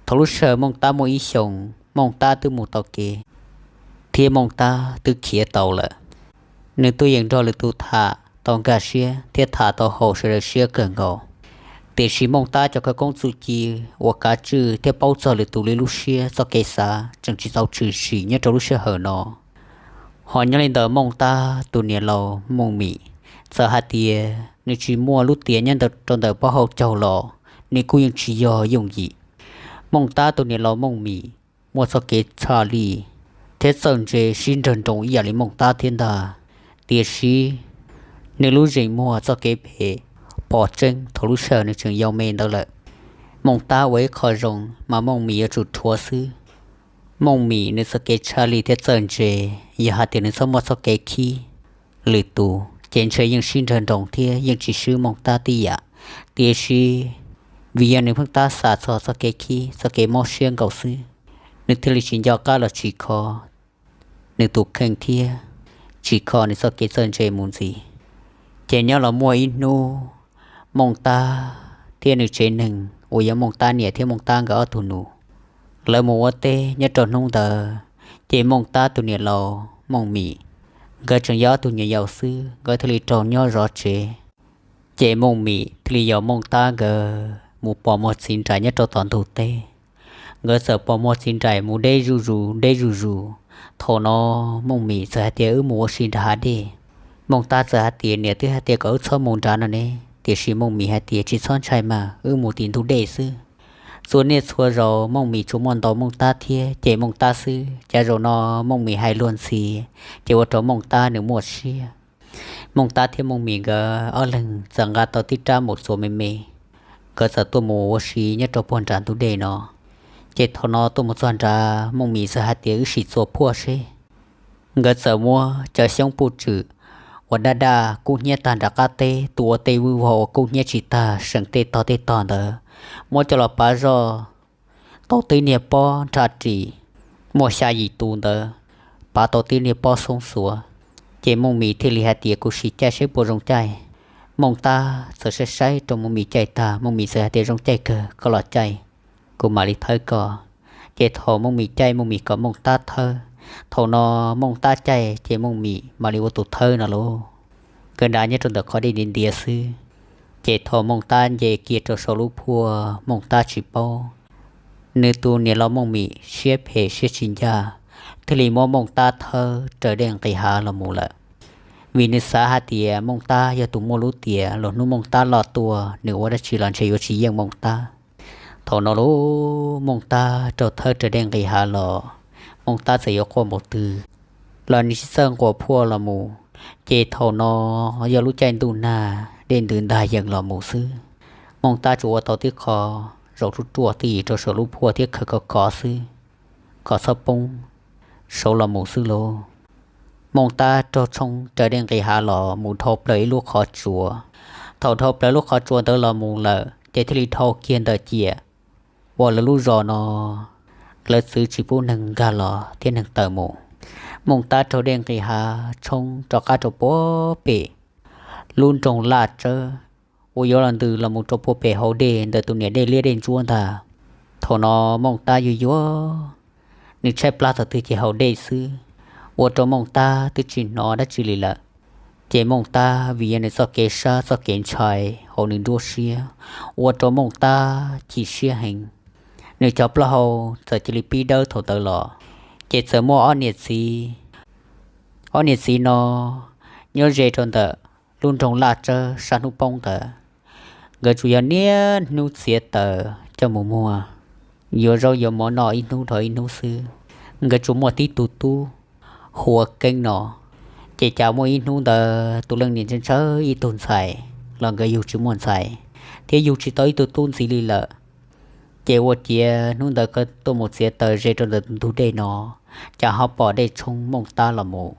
Thaum lub sij hawm Mooj Tab muaj ib xyoos, Mooj Tab twb mus tau kev thiab Mooj Tab twb khiav tau lawm. Nws tuaj yeem nrog lwm tus tham tau nkag siab thiab tham tau haum sawv daws siab kawg nkaus. Tiam sis Mooj Tab cov khawv koob txuj ci uas kav tswj thiab paub txog lwm tus li lub siab txoj kev xav tseem tsis tau tshwm sim nyob rau lub sij hawm no. Ho nyob li ntawm Mooj Tab tus niam laus Mooj Mim, txawm hais tias nws tsis muaj lub tias nyob rau ntawm pob hauv caug los nws kuj yeej tsis yog yooj yim. Mooj Tab tus niam laus Mooj Mim muaj txoj kev tshaj lij thiab txawj ntse sib nrawg nroos ib yam li Mooj Tab thiab ntag. Tiam sis nws lub zeem muag txoj kev phem pom tseeb thaum lub sij hawm nws tseem yau me ntawd lawm. Mooj Tab ua ib qho zoo mas Mooj Mim yuav tsum rhuav xwb. Mooj Mim nws txoj kev tshaj lij thiab txawj ntse, yog hais tias nws txhob muaj txoj kev khib lwm tus ces ntshe yeej sib nrawg nroos thiab yeej tsis swb Mooj Tab tib yam. Tiam sis vim yog nws pheej tab xav txog txoj kev khib txoj kev mob siab nkaus xwb, nws thiaj li tsis nco qab los tsim kho nws tus kheej thiab tsim kho nws txoj kev txawj ntse mus ntxiv. Ces nyob los muaj ib hnub, Mooj Tab thiab nws tsev neeg uas yog Mooj Tab niam thiab Mooj Tab nkawd ob tug nus, lawv mus ua teb nyob rau hnub ntawd. Ces Mooj Tab tus niam laus Mooj Mim, nkawd tseem yog ob tug nyuam yaus xwb, nkawd thiaj li raug nyob zov tsev. Ces Mooj Mim thiaj li yog Mooj Tab nkawd mus pos muag txiv nraim nyob rau tom ntug teb. Nkawd txawm pos muag txiv nraim mus deb zuj zus deb zuj zus. Thaum no Mooj Mim txawm hais tias, Wb mus ua si nram hav dej. Mooj Tab txawm hais tias, Niam twb hais tias kom wb txhob mus nrad no ne. Tiam sis Mooj Mim hais tias, Tsis txhob ntshai mas, wb mus tim ntug dej xwb. Txhua niaj txhua zaus Mooj Mim tsuas muaj ntaus Mooj Tab thiab cem Mooj Tab xwb. Cas zaum no Mooj Mim hais luag ntxhi, ces ua rau Mooj Tab nws muaj siab. Mooj Tab thiab Mooj Mim nkawd ob leeg txawm nqa tau tib rab maum txuas me me, nkawd txawm tuaj mus ua si nyob rau puag nram ntug dej no. Ces thaum no tuaj mus txog nrad, Mooj Mim txawm hais tias, Wb sim txuas phuaj seb. Nkawd txawm muab cov xyoob puj tswm uas daj daj kub hnyiab tag nram qab teb, tus ua tej vwj vog uas kub hnyiab tsis tag seem tej tog tej tog ntawd, muab coj los pav zoj tau tib niag pob nrhab ris, muaj xya yim tus ntawd, pav tau tib niag pob xoob xuav. Ces Mooj Mim thiaj li hais tias, Kuv sim caij seb puas zoo caij. Mooj Tab txawm saib saib rau Mooj Mim caij tag, Mooj Mim txawm hais tias, Zoo caij kawg, koj los caij, kuv mam li thawb koj. Ces thaum Mooj Mim caij, Mooj Mim kom Mooj Tab thawb. Thaum no Mooj Tab caij, ces Mooj Mim mam li ua tus thawb no lauj. Nkawd nrad nyob rau ntawm qhov dej ntiav ntiav xwb. Ces thaum Mooj Tab nce kiag rau saum lub phuaj, Mooj Tab tsis paub, nws tus niam laus Mooj Mim siab phem siab tsis ncaj, thiaj li muab Mooj Tab thawb raws dej nqis hav los mus lawm. vim nws xav hais tias Mooj Tab yog tus muaj lub tiam, los hnub Mooj Tab loj tuaj nws ua dab tsi los ntshe yuav tsis yeej Mooj Tab. Thaum no lub Mooj Tab raug thawb raws dej nqis hav los, Mooj Tab txawm yuav quaj npaum twg los nws tsis txawj nquas phuaj los mus. Ces thaum no yog lub caij ntuj nag dej ntws ntag yees los mus xwb. Mooj Tab tsuas ua tau tib qho zaum ruaj ruaj twj ywm rau saum lub phuaj thiab khaws kov kov xwb, kom txhob poob saud los mus xwb lauj. Mooj Tab raug tshoob raws dej nqis hav los mus dhau plaws ib lub qhov tsua. Thaum dhau plaws lub qhov tsua ntawd los mus lawm ces thiaj li dhau kiag ntawm ciam uas lawv lub zos no lawv txwv tsis pub neeg nkag los thiab neeg tawm mus. Mooj Tab raug dej nqis hav tshoob rov qab rau puag pem lub nroog Laj Tsawb uas yuav los ntws los mus rau puag pem hauv dej ntawm tus niam dej liab dej ntsuab ntag. Thaum no Mooj Tab yuag yuag, nws tshaib plab thaum twg ces haus dej xwb, ua rau Mooj Tab twb tsis hnov dab tsi li lawm. Ces Mooj Tab vim yog nws txoj kev sab txoj kev ntshai hauv nws nruab siab, ua rau Mooj Tab chim siab heev. Nws cov plaub hau txawm cia li pib dawb thaum ntawd los, ces txawm muaj ob niam txiv, ob niam txiv no nyob ze rau ntawm lub nroog Laj Tsawb sab hnub poob ntawd. Nkawd tsuas yog niaj hnub txiav taws coj mus muag, yuav zaub yuav mov noj ib hnub dhau ib hnub xwb. Nkawd tsuas muaj tib tug tub hu ua Keeb no, ces cas muaj ib hnub ntawd tus leej niam ntshaw ntshaw ib tug ntxhais los nkawd yug tsis muaj ntxhais, thiab yug tsis tau ib tug tub ntxiv li lawm. Ces ua ciav hnub ntawd nkawd tuaj mus txiav taws ze rau ntawm tus ntug dej no, cas ho pom dej tshoob Mooj Tab los mus.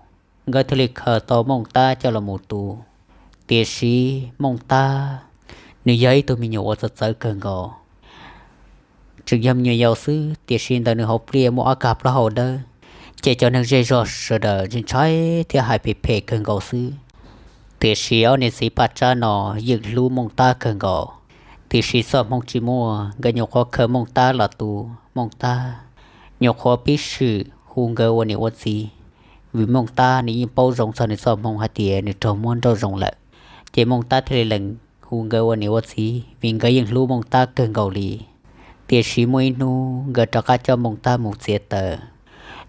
Nkawd thiaj li khaws tau Mooj Tab coj los mus tu. Tiam sis Mooj Tab nws yog ib tug me nyuam uas txawv txawv kawg nkaus, tseem yog me nyuam yaus xwb, tiam sis ntawm nws hauv pliaj muaj ob kab plaub hau dawb, ces cov neeg zej zog sawv daws ntshai thiab hais phem phem kawg nkaus xwb. Tiam sis ob niam txiv Paj Tsab no yeej hlub Mooj Tab kawg nkaus, tiam sis txoj hmoo tsis muaj, nkawd nyuam qhuav khaws Mooj Tab los tu. Mooj Tab nyuam qhuav pib swm hu nkawd ua niam ua txiv, vim Mooj Tab nws yeej paub zoo txog nws txoj hmoo hais tias nws raug muab nrauj zoov lawm. Ces Mooj Tab thiaj li lees hu nkawd ua niam ua txiv vim nkawd yeej hlub Mooj Tab kawg nkaus li. Tiam sis muaj ib hnub nkawd rov qab coj Mooj Tab mus txiav taws,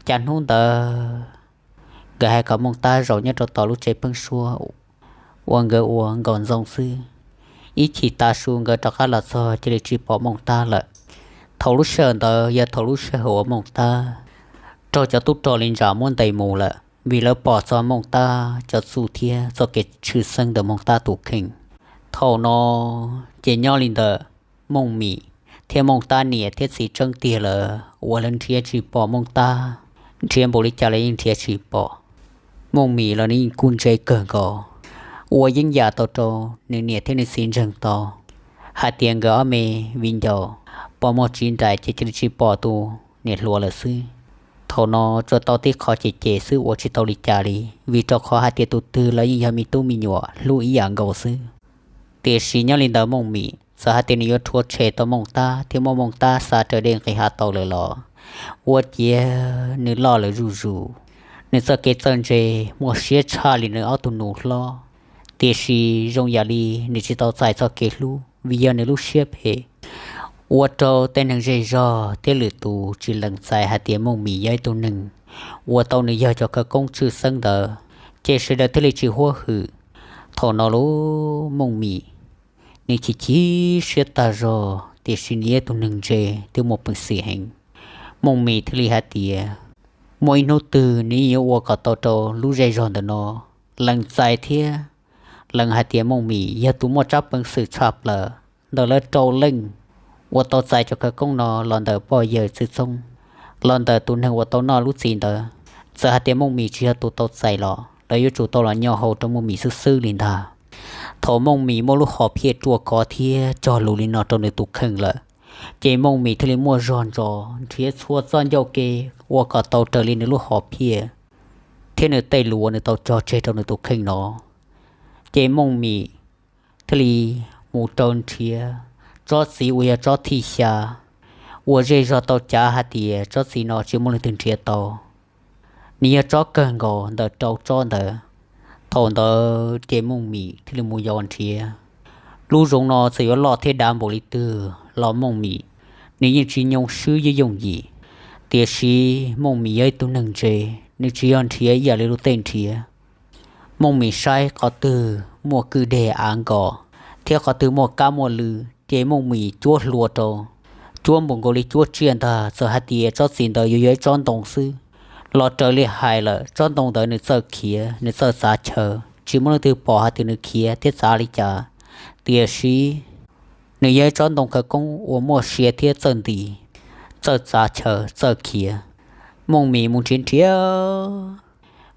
cas hnub ntawd nkawd hais kom Mooj Tab zaum nyob rau tom lub tsev pheeb suab uas nkawd ua nkaus ntxoov xwb. Ib chim tav su nkawd rov qab los txog cia li tsis pom Mooj Tab lawm. Thaum lub sij hawm ntawd yog thaum lub sij hawm uas Mooj Tab raug cov tub rog li ntsa muab ntes mus lawm, vim lawv pom txog Mooj Tab cov txuj thiab txoj kev tshwj xeeb ntawm Mooj Tab tus kheej. Thaum no ces nyob li ntawm Mooj Mim thiab Mooj Tab niam thiab txiv tseeb tiag lawm uas lawv nrhiav tsis pom Mooj Tab, nrhiav npaum li cas los yeej nrhiav tsis pom. Mooj Mim los nws yeej kuj ntse kawg nkaus, ua yeeb yam tau rau nws niam thiab nws txiv ntseeg tau hais tias nkawd ob me viv ncaus pom muag tsiv nraim ces cia li tsis pom tus niam hluas lawm xwb. Thaum no tsuas tau tib qho cem cem xwb ua tsis tau li cas li, vim rau qhov hais tias tus twg los yeej yog me tub me nyuam hlub ib yam nkaus xwb. Tiam sis nyob li ntawd Mooj Mim txawm hais tias nws yuav rhuav tshem tau Mooj Tab thiab muab Mooj Tab xa raws dej nqis hav tau lawm los, ua ciav nws loj lawm zuj zus, nws txoj kev txawj ntse muaj siab tshaj li nws ob tug nus hlob. Tiam sis zoo yam li nws tsis tau txais txoj kev hlub vim yog nws lub siab phem, ua rau tej neeg zej zog thiab lwm tus tsis lees txais hais tias Mooj Mim yog ib tug neeg uas tau nws yog cov khawv koob tshwj xeeb ntawd, ces sawv daws thiaj li tsis huab hwm. Thaum no lub Mooj Mim nws chim chim siab tag zog, tiam sis nws yog ib tug neeg ntse thiab muaj peev xwm heev. Mooj Mim thiaj li hais tias muaj ib hnub twg nws yeej yuav ua kom tau rau lub zej zog ntawm no lees txais thiab lees hais tias Mooj Mim yog tus muaj tsab peev xwm tshaj plaws ntawm lawv rau leej uas tau txais cov khawv koob no los ntawm poj yawg Txwj Txoob, los ntawm tus neeg uas tau noj lub txiv ntawd. Txawm hais tias Mooj Mim tsis yog tus tau txais los lawv yuav tsum tau los nyo hau rau Mooj Mim xwb xwb li ntag. Thaum Mooj Mim muaj lub hom phiaj ruaj khov thiab cog lus li no rau nws tus kheej lawm, ces Mooj Mim thiaj li muaj zog ntsos nrhiav txhua txoj ncauj ke ua kom tau raws li nws lub hom phiaj thiab nws tej lus uas nws tau cog tseg rau nws tus kheej no. Ces Mooj Mim thiaj li mus raws nrhiav tsob txiv uas yog tsob thib xya uas zej zog tau cav hais tias tsob txiv no tsis muaj leej twg nrhiav tau, nws yog tsob kawg nkaus ntawm rau tsob ntawd. Thaum ntawd ces Mooj Mim thiaj li mus yos nrhiav. Lub zoov no txawm yuav loj thiab dav npaum li twg los Mooj Mim nws yeej tsis nyoo swb yooj yooj yim. Tiam sis Mooj Mim yog ib tug neeg ntse, nws tsis yog nrhiav ib yam li luag tej nrhiav. Mooj Mim saib qhov twg muaj kwj deg av nkos thiab qhov twg muaj kab muaj lw, ces Mooj Mim cuab hlua rau, cuab npaum nkaus li cuab tsiaj ntag. Txawm hais tias tsob txiv ntawd yuav yog ib tsob ntoo xwb los raws li hais lawm, tsob ntoo ntawd nws txawj khiav, nws txawj txav chaw, tsis muaj leej twg pom hais tias nws khiav thiab txav li cas. Tiam sis nws yog ib tsob ntoo khawv koob uas muaj sia thiab txawj nti, txawj txav chaw, txawj khiav. Mooj Mim mus nrhiav nrhiav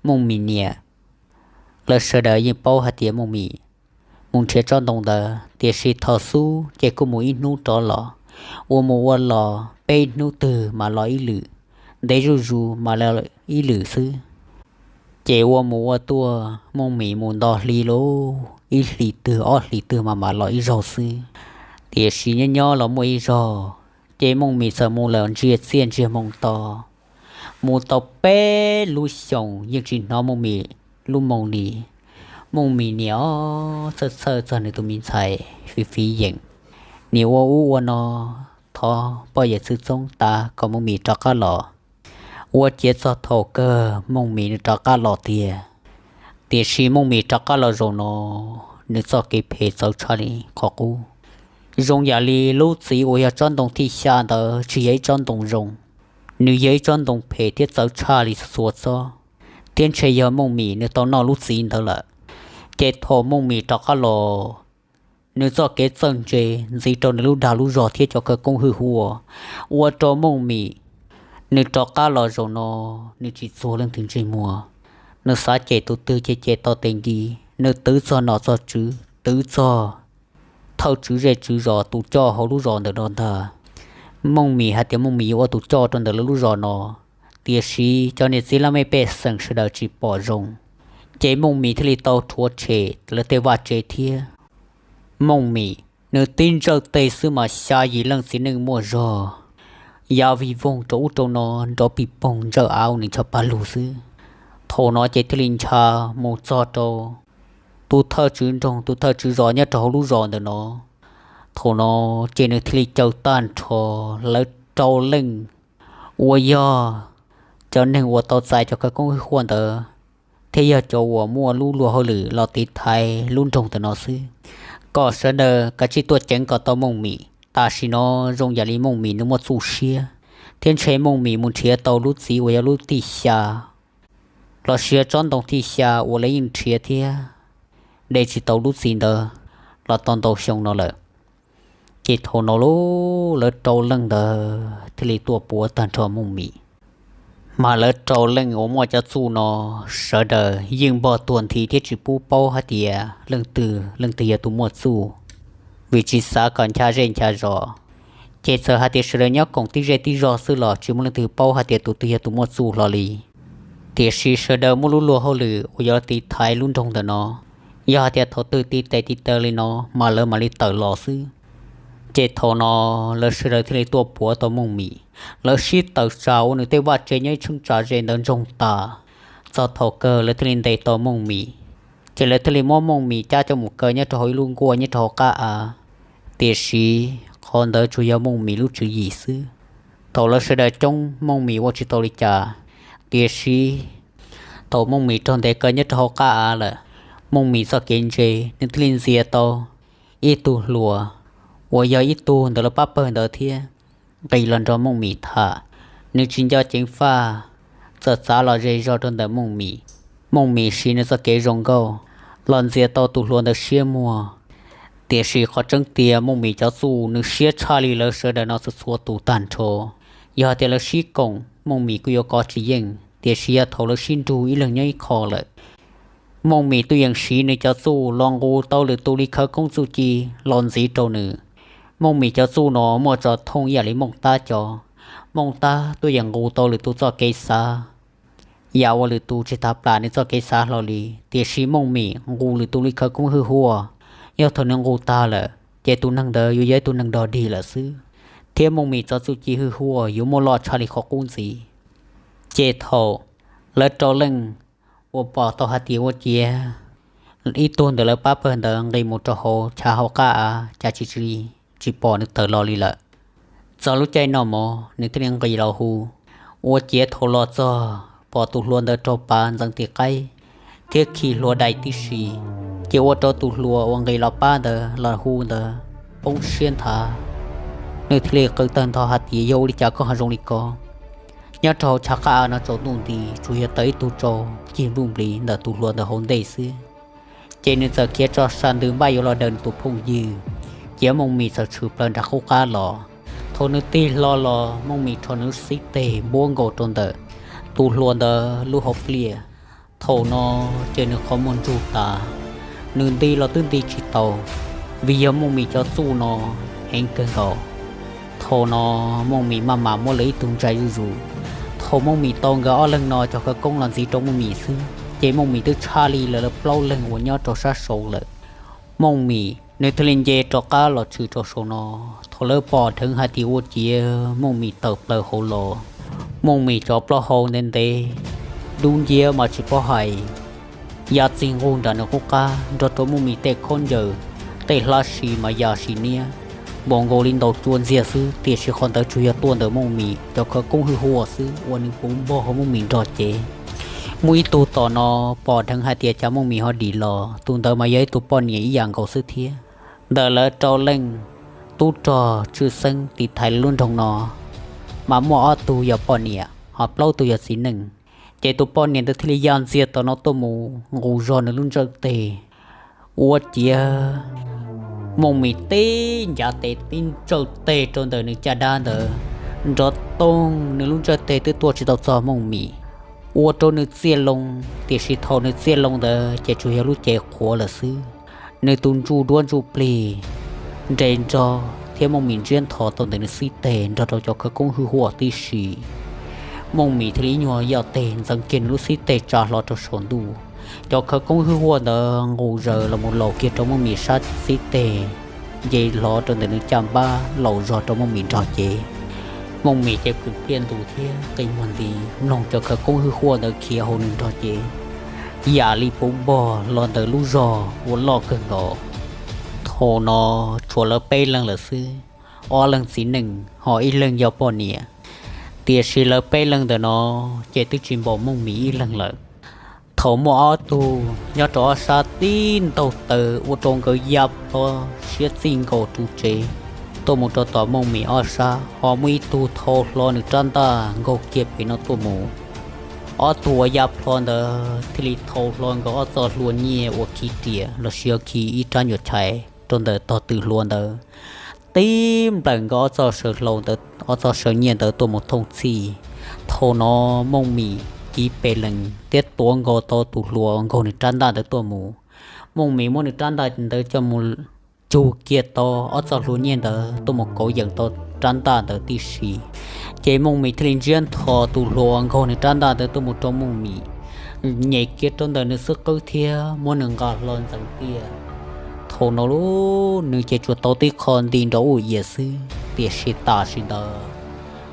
Mooj Mim niam, lawv sawv daws yeej paub hais tias Mooj Mim mus nrhiav tsob ntoo ntawd, tiam sis thaum xub ces kuj mus ib hnub rov los, ua mus ua los peb hnub twg mam los ib lwm, ntev zuj zus mam los ib lwm xwb. Ces ua mus ua tuaj Mooj Mim mus nto hli lauj, ib hlis twg ob hlis twg mas mam los ib zaug xwb. Tiam sis nyob nyob los muaj ib zaug, ces Mooj Mim txawm mus lawm ntsiag txiaj ntsiag moo to, mus tau peb lub xyoos yeej tsis hnov Mooj Mim lub moo li. Mooj Mim niam txhawj txhawj txog nws tus me ntxhais fiv fiv yeem, niam ua ub ua no, thov poj yawm txwv txoob tav kom Mooj Mim rov qab los. Ua ciav txog thaum kawg Mooj Mim nws rov qab los tiag. Tiam sis Mooj Mim rov qab los zaum no, nws txoj kev phem txawv tshaj li qhov qub. Zoo yam li lub txiv uas yog tsob ntoo thib xya ntawd tsis yog ib tsob ntoo zoo, nws yog ib tsob ntoo phem thiab txawv tshaj li txhua txhua txob, thiab ntshe yog Mooj Mim nws tau noj lub txiv ntawd lawm. Ces thaum Mooj Mim rov qab los, nws txoj kev txawj ntse ntxiv rau nws lub dag lub zog thiab cov khawv koob hwj huam, ua rau Mooj Mim nws rov qab los zaum no, nws tsis txuag leej twg ntsej muag. Nws xav cem tus twg ces cem tau tes nti, nws twv txog nom txog tswv, twv txog thawj tswv zej tswv zos tus coj hauv lub zos ntawm no ntag. Mooj Mim hais tias Mooj Mim yuav ua tus coj rau ntawm lawv lub zos no, tiam sis cov niam txiv laj mej pej xeem sawv daws tsis pom zoo, ces Mooj Mim thiaj li tau rhuav tshem lawv tej vaj tse thiab. Mooj Mim nws tib ntsawj tes xwb mas xya yim leej txiv neej muaj zog ya vij voog rau ub rau no nrov pij poog ntsawj av ua nws ncho pa lug xwb. Thaum no ces thiaj li ncha mus txog rau tus thawj tswv nroog tus thawj tswv zos nyob rau hauv lub zos ntawm no. Thaum no ces nws thiaj li caw tag nrho lawv rau leej uas yog cov neeg uas tau txais cov khawv koob hwj huam ntawd thiab yog cov uas muaj lub luag hauj lwm los tiv thaiv lub nroog ntawm no xwb, kom sawv daws kav tsij tuaj ceev kom tau Mooj Mim. Tam sim no zoo yam li Mooj Mim nws muaj txuj siab, thiab ntshe Mooj Mim mus nrhiav tau lub txiv uas yog lub thib xya los sis yog tsob ntoo thib xya uas lawv yeej nrhiav thiab de tsis tau lub txiv ntawd los tau ntau xyoo no lawm. Ces thaum no lawv rau leej ntawd thiaj li tuaj puav tag nrho Mooj Mim. Mas lawv rau leej uas muaj cov txuj no sawv daws yeej npog tuag nthi thiab tsis pub paub hais tias leej twg leej twg yog tus muaj txuj, vim tsis xav kom ncha zej ncha zos. Ces txawm hais tias sawv daws nyob koom tib zej tib zog xwb los tsis muaj leej twg paub hais tias tus twg yog tus muaj txuj hlo li. Tiam sis sawv daws muaj lub luag hauj lwm uas yuav tiv thaiv lub nroog ntawm no, yog hais tias thaum twg tiv tes tiv taw li no mas lawv mam li tawm los xwb. Ces thaum no lawv sawv daws thiaj li tuaj puav tau Mooj Mim, lawv sib tawm tsam ua nws tej vaj tse nyob ib tsheej tsam ze ntawd ntsoog tas. Txog thaum kawg lawv thiaj li ntes tau Mooj Mim, ces lawv thiaj li muab Mooj Mim cab coj mus kaw nyob rau hauv ib lub nkuaj nyob rau hauv qab av. Tiam sis qhov ntawd tsuas yog Mooj Mim lub tswv yim xwb. Thaum lawv sawv daws coob Mooj Mim ua tsis tau li cas, tiam sis thaum Mooj Mim raug ntes kaw nyob rau hauv qab av lawm, Mooj Mim txoj kev ntse nws thiaj li ntxias tau ib tug hluas uas yog ib tug ntawm lawv pab pawg ntawd thiab nqis los nrog Mooj Mim tham. Nws tsis nco ceev faj, txawm txav los ze zog rau ntawm Mooj Mim. Mooj Mim siv nws txoj kev zoo nkauj los ntxias tau tus hluas ntawd siab muag. Tiam sis qhov tseeb tiag Mooj Mim cov txuj nws siab tshaj li lawv sawv daws no txhua txhua tus tag nrho. Yog hais tias lawv sib koom Mooj Mim kuj yuav kov tsis yeej, tiam sis yog thaum lawv sib nrug ib leeg nyob ib qho lawm, Mooj Mim tuaj yeem siv nws cov txuj los nqus tau lwm tus li khawv koob txuj ci los ntxiv rau nws. Mooj Mim cov txuj no muaj tso thooj ib yam li Mooj Tab cov. Mooj Tab tuaj yeem nqus tau lwm tus txoj kev xav, yam uas lwm tus tsis tas plam nws txoj kev xav hlo li, tiam sis Mooj Mim nqus lwm tus li khawv koob hwj huaj. Yog thaum nws nqus tag lawm ces tus neeg ntawd yuav yog ib tug neeg dog dig lawm xwb, thiab Mooj Mim txoj txuj ci hwj huaj yuav muaj loj tshaj li qhov qub ntxiv. Ces thaum lawv rau leej uas pom tau hais tias ua ciav ib tug ntawm lawv pab pawg ntawd nqis mus rau hauv chav hauv qab av cas tsis tsis pom nws tawm los li lawm. Txog lub caij noj mov nws thiaj li nqis los hu. Ua ciav thaum los txog pom tus hluas ntawd raug pav ntxeev tim qaib, thiab khi hlua dai tib si. Ces ua rau tus hluas uas nqis los pab ntawd los hu ntawd poob siab nthav. Nws thiaj li qw tawg ntho hais tias, yog ua li cas koj ho zoo li ko? Nyob rau hauv chav qab av no tsaus ntuj nti, tsuas yog tawm ib tug tsau cig npluj nplis ntawm tus hluas ntawd hauv ntej xwb. Ces nws txawm khiav tso sa ntws npaj yuav los daws nws tus phooj ywg, ces Mooj Mis txawm tshwm plaws nram qub qab los. Thaum nws tig hlo los, Mooj Mis rho nws lub xib teg npuab nkaus rau ntawm tus hluas ntawd lub hauv pliaj. Thaum no ces nws qhov muag ntsug tas, nws nti los twb nti tsis tau, vim yog Mooj Mis cov txuj no heev kawg nkaus. Thaum no Mooj Mis maj mam muab lawv ib tug ntsais zuj zus. Thaum Mooj Mis tau nkawd ob leeg no cov khawv koob los ntxiv rau Mooj Mis xwb, ces Mooj Mis twb tshaj li lawv plaub leeg uas nyob rau sab saud lawm. Mooj Mis nws thiaj li nce rov qab los tshwm rau saum no. Thaum lawv pom dheev hais tias ua ciav Mooj Mis tawm plaws hauv los, Mooj Mis cov plaub hau ntev ntev, dub nciab mas tsis paub hais, ya txij nqug nram nws qub qab nrog rau Mooj Mis tej khaub ncaws, tej hlab si mas ya sis niab npaum nkaus li ntaus cua ntxiag xwb, tiam sis qhov ntawd tsuas yog tuaj ntawm Mooj Mis cov khawv koob hwj huaj xwb uas nws puv npog hauv Mooj Mis nrog cev. Muaj ib tug tom no pom dheev hais tias cas Mooj Mis ho dim los, tus ntawd mas yog ib tug poj niam ib yam nkaus xwb thiab. Ntawm lawv rau leej tub rog tshwj xeeb tiv thaiv lub nroog no mas muaj ob tug yog poj niam ho plaub tug yog txiv neej. Ces tus poj niam ntawd thiaj li ya ntxiag tom no tuaj mus nqus zog nws lub ntsawj teg. Ua ciav Mooj Mis tib ncav tes tib ntsawj teg rau ntawm nws caj dab ntawd, nrov toog, nws lub ntsawj teg twb tuaj tsis tau txog Mooj Mis, ua rau nws txiaj loo. Tiam sis thaum nws txiaj loo ntawd ces tsuas yog lub cev qhuav lawm xwb. Nws tus ntsuj duab ntsuj plig nres nrog thiab Mooj Mis ntsiab ntho tau ntawm nws xib teg nrog rau cov khawv koob hwj huaj tib si. Mooj Mis thiaj li ib nyuag yoj teg ntxeev kiag nws lub xib teg tsa hlo rau saum ntuj. Cov khawv koob hwj huaj ntawd nqus zaws los mus laus kiag rau Mooj Mis sab xib teg, nce hlo rau ntawm nws caj npab laus zog rau Mooj Mis nrog cev. Mooj Mis ces kwv pliaj ntus thiab qi muag nti mloog cov khawv koob hwj huaj ntawd khiav hauv nws nrog cev, yam li puv npog los ntawm lub zog uas loj kawg nkaus. Thaum no tshuav lawv peb leeg lawm xwb, ob leeg txiv neej ho ib leeg yog poj niam. Tiam sis lawv peb leeg ntawm no ces twb tsis npaum Mooj Mis ib leeg lawm. Thaum muaj ob tug nyob rau ob sab tib ntaug taw ua rau nkawd ya plho siab txij nkaus ru tsev tuaj mus rau tom Mooj Mis ob sab, ho muaj ib tug thau hlo nws rab ntaj nkaug kiag pem no tuaj mus. Ob tug uas ya plho ntawd thiaj li thau hlo nkawd ob txoj hlua nyiaj uas khi riam los sis khi ib rab nyuag chais rau ntawm tog tw hlua ntawd, tib nplawm nkawd ob txoj saw hlau ntawd, ob txoj saw nyiaj ntawd tuaj mus thooj txhij. Thaum no Mooj Mis kiv pes lees thiab tuav nkaus tau tus hluas nkaug nws rab ntaj ntawd tuaj mus. Mooj Mis muab nws rab ntaj ntawd coj mus cug kiag tau ob txoj hlua nyiaj ntawd tuaj mus kauv yeem tau rab ntaj ntawd tib si. Ces Mooj Mis thiaj li ntsiab ntho tus hluas nkaug nws rab ntaj ntawd tuaj mus rau Mooj Mis, nyem kiag rau ntawm nws xub qwb thiab muab nws nqa hlo ntxeev tiaj. Thaum no nws ces tsuas tau tib qho nti nrov ua ias xwb, tiam sis tam sim ntawd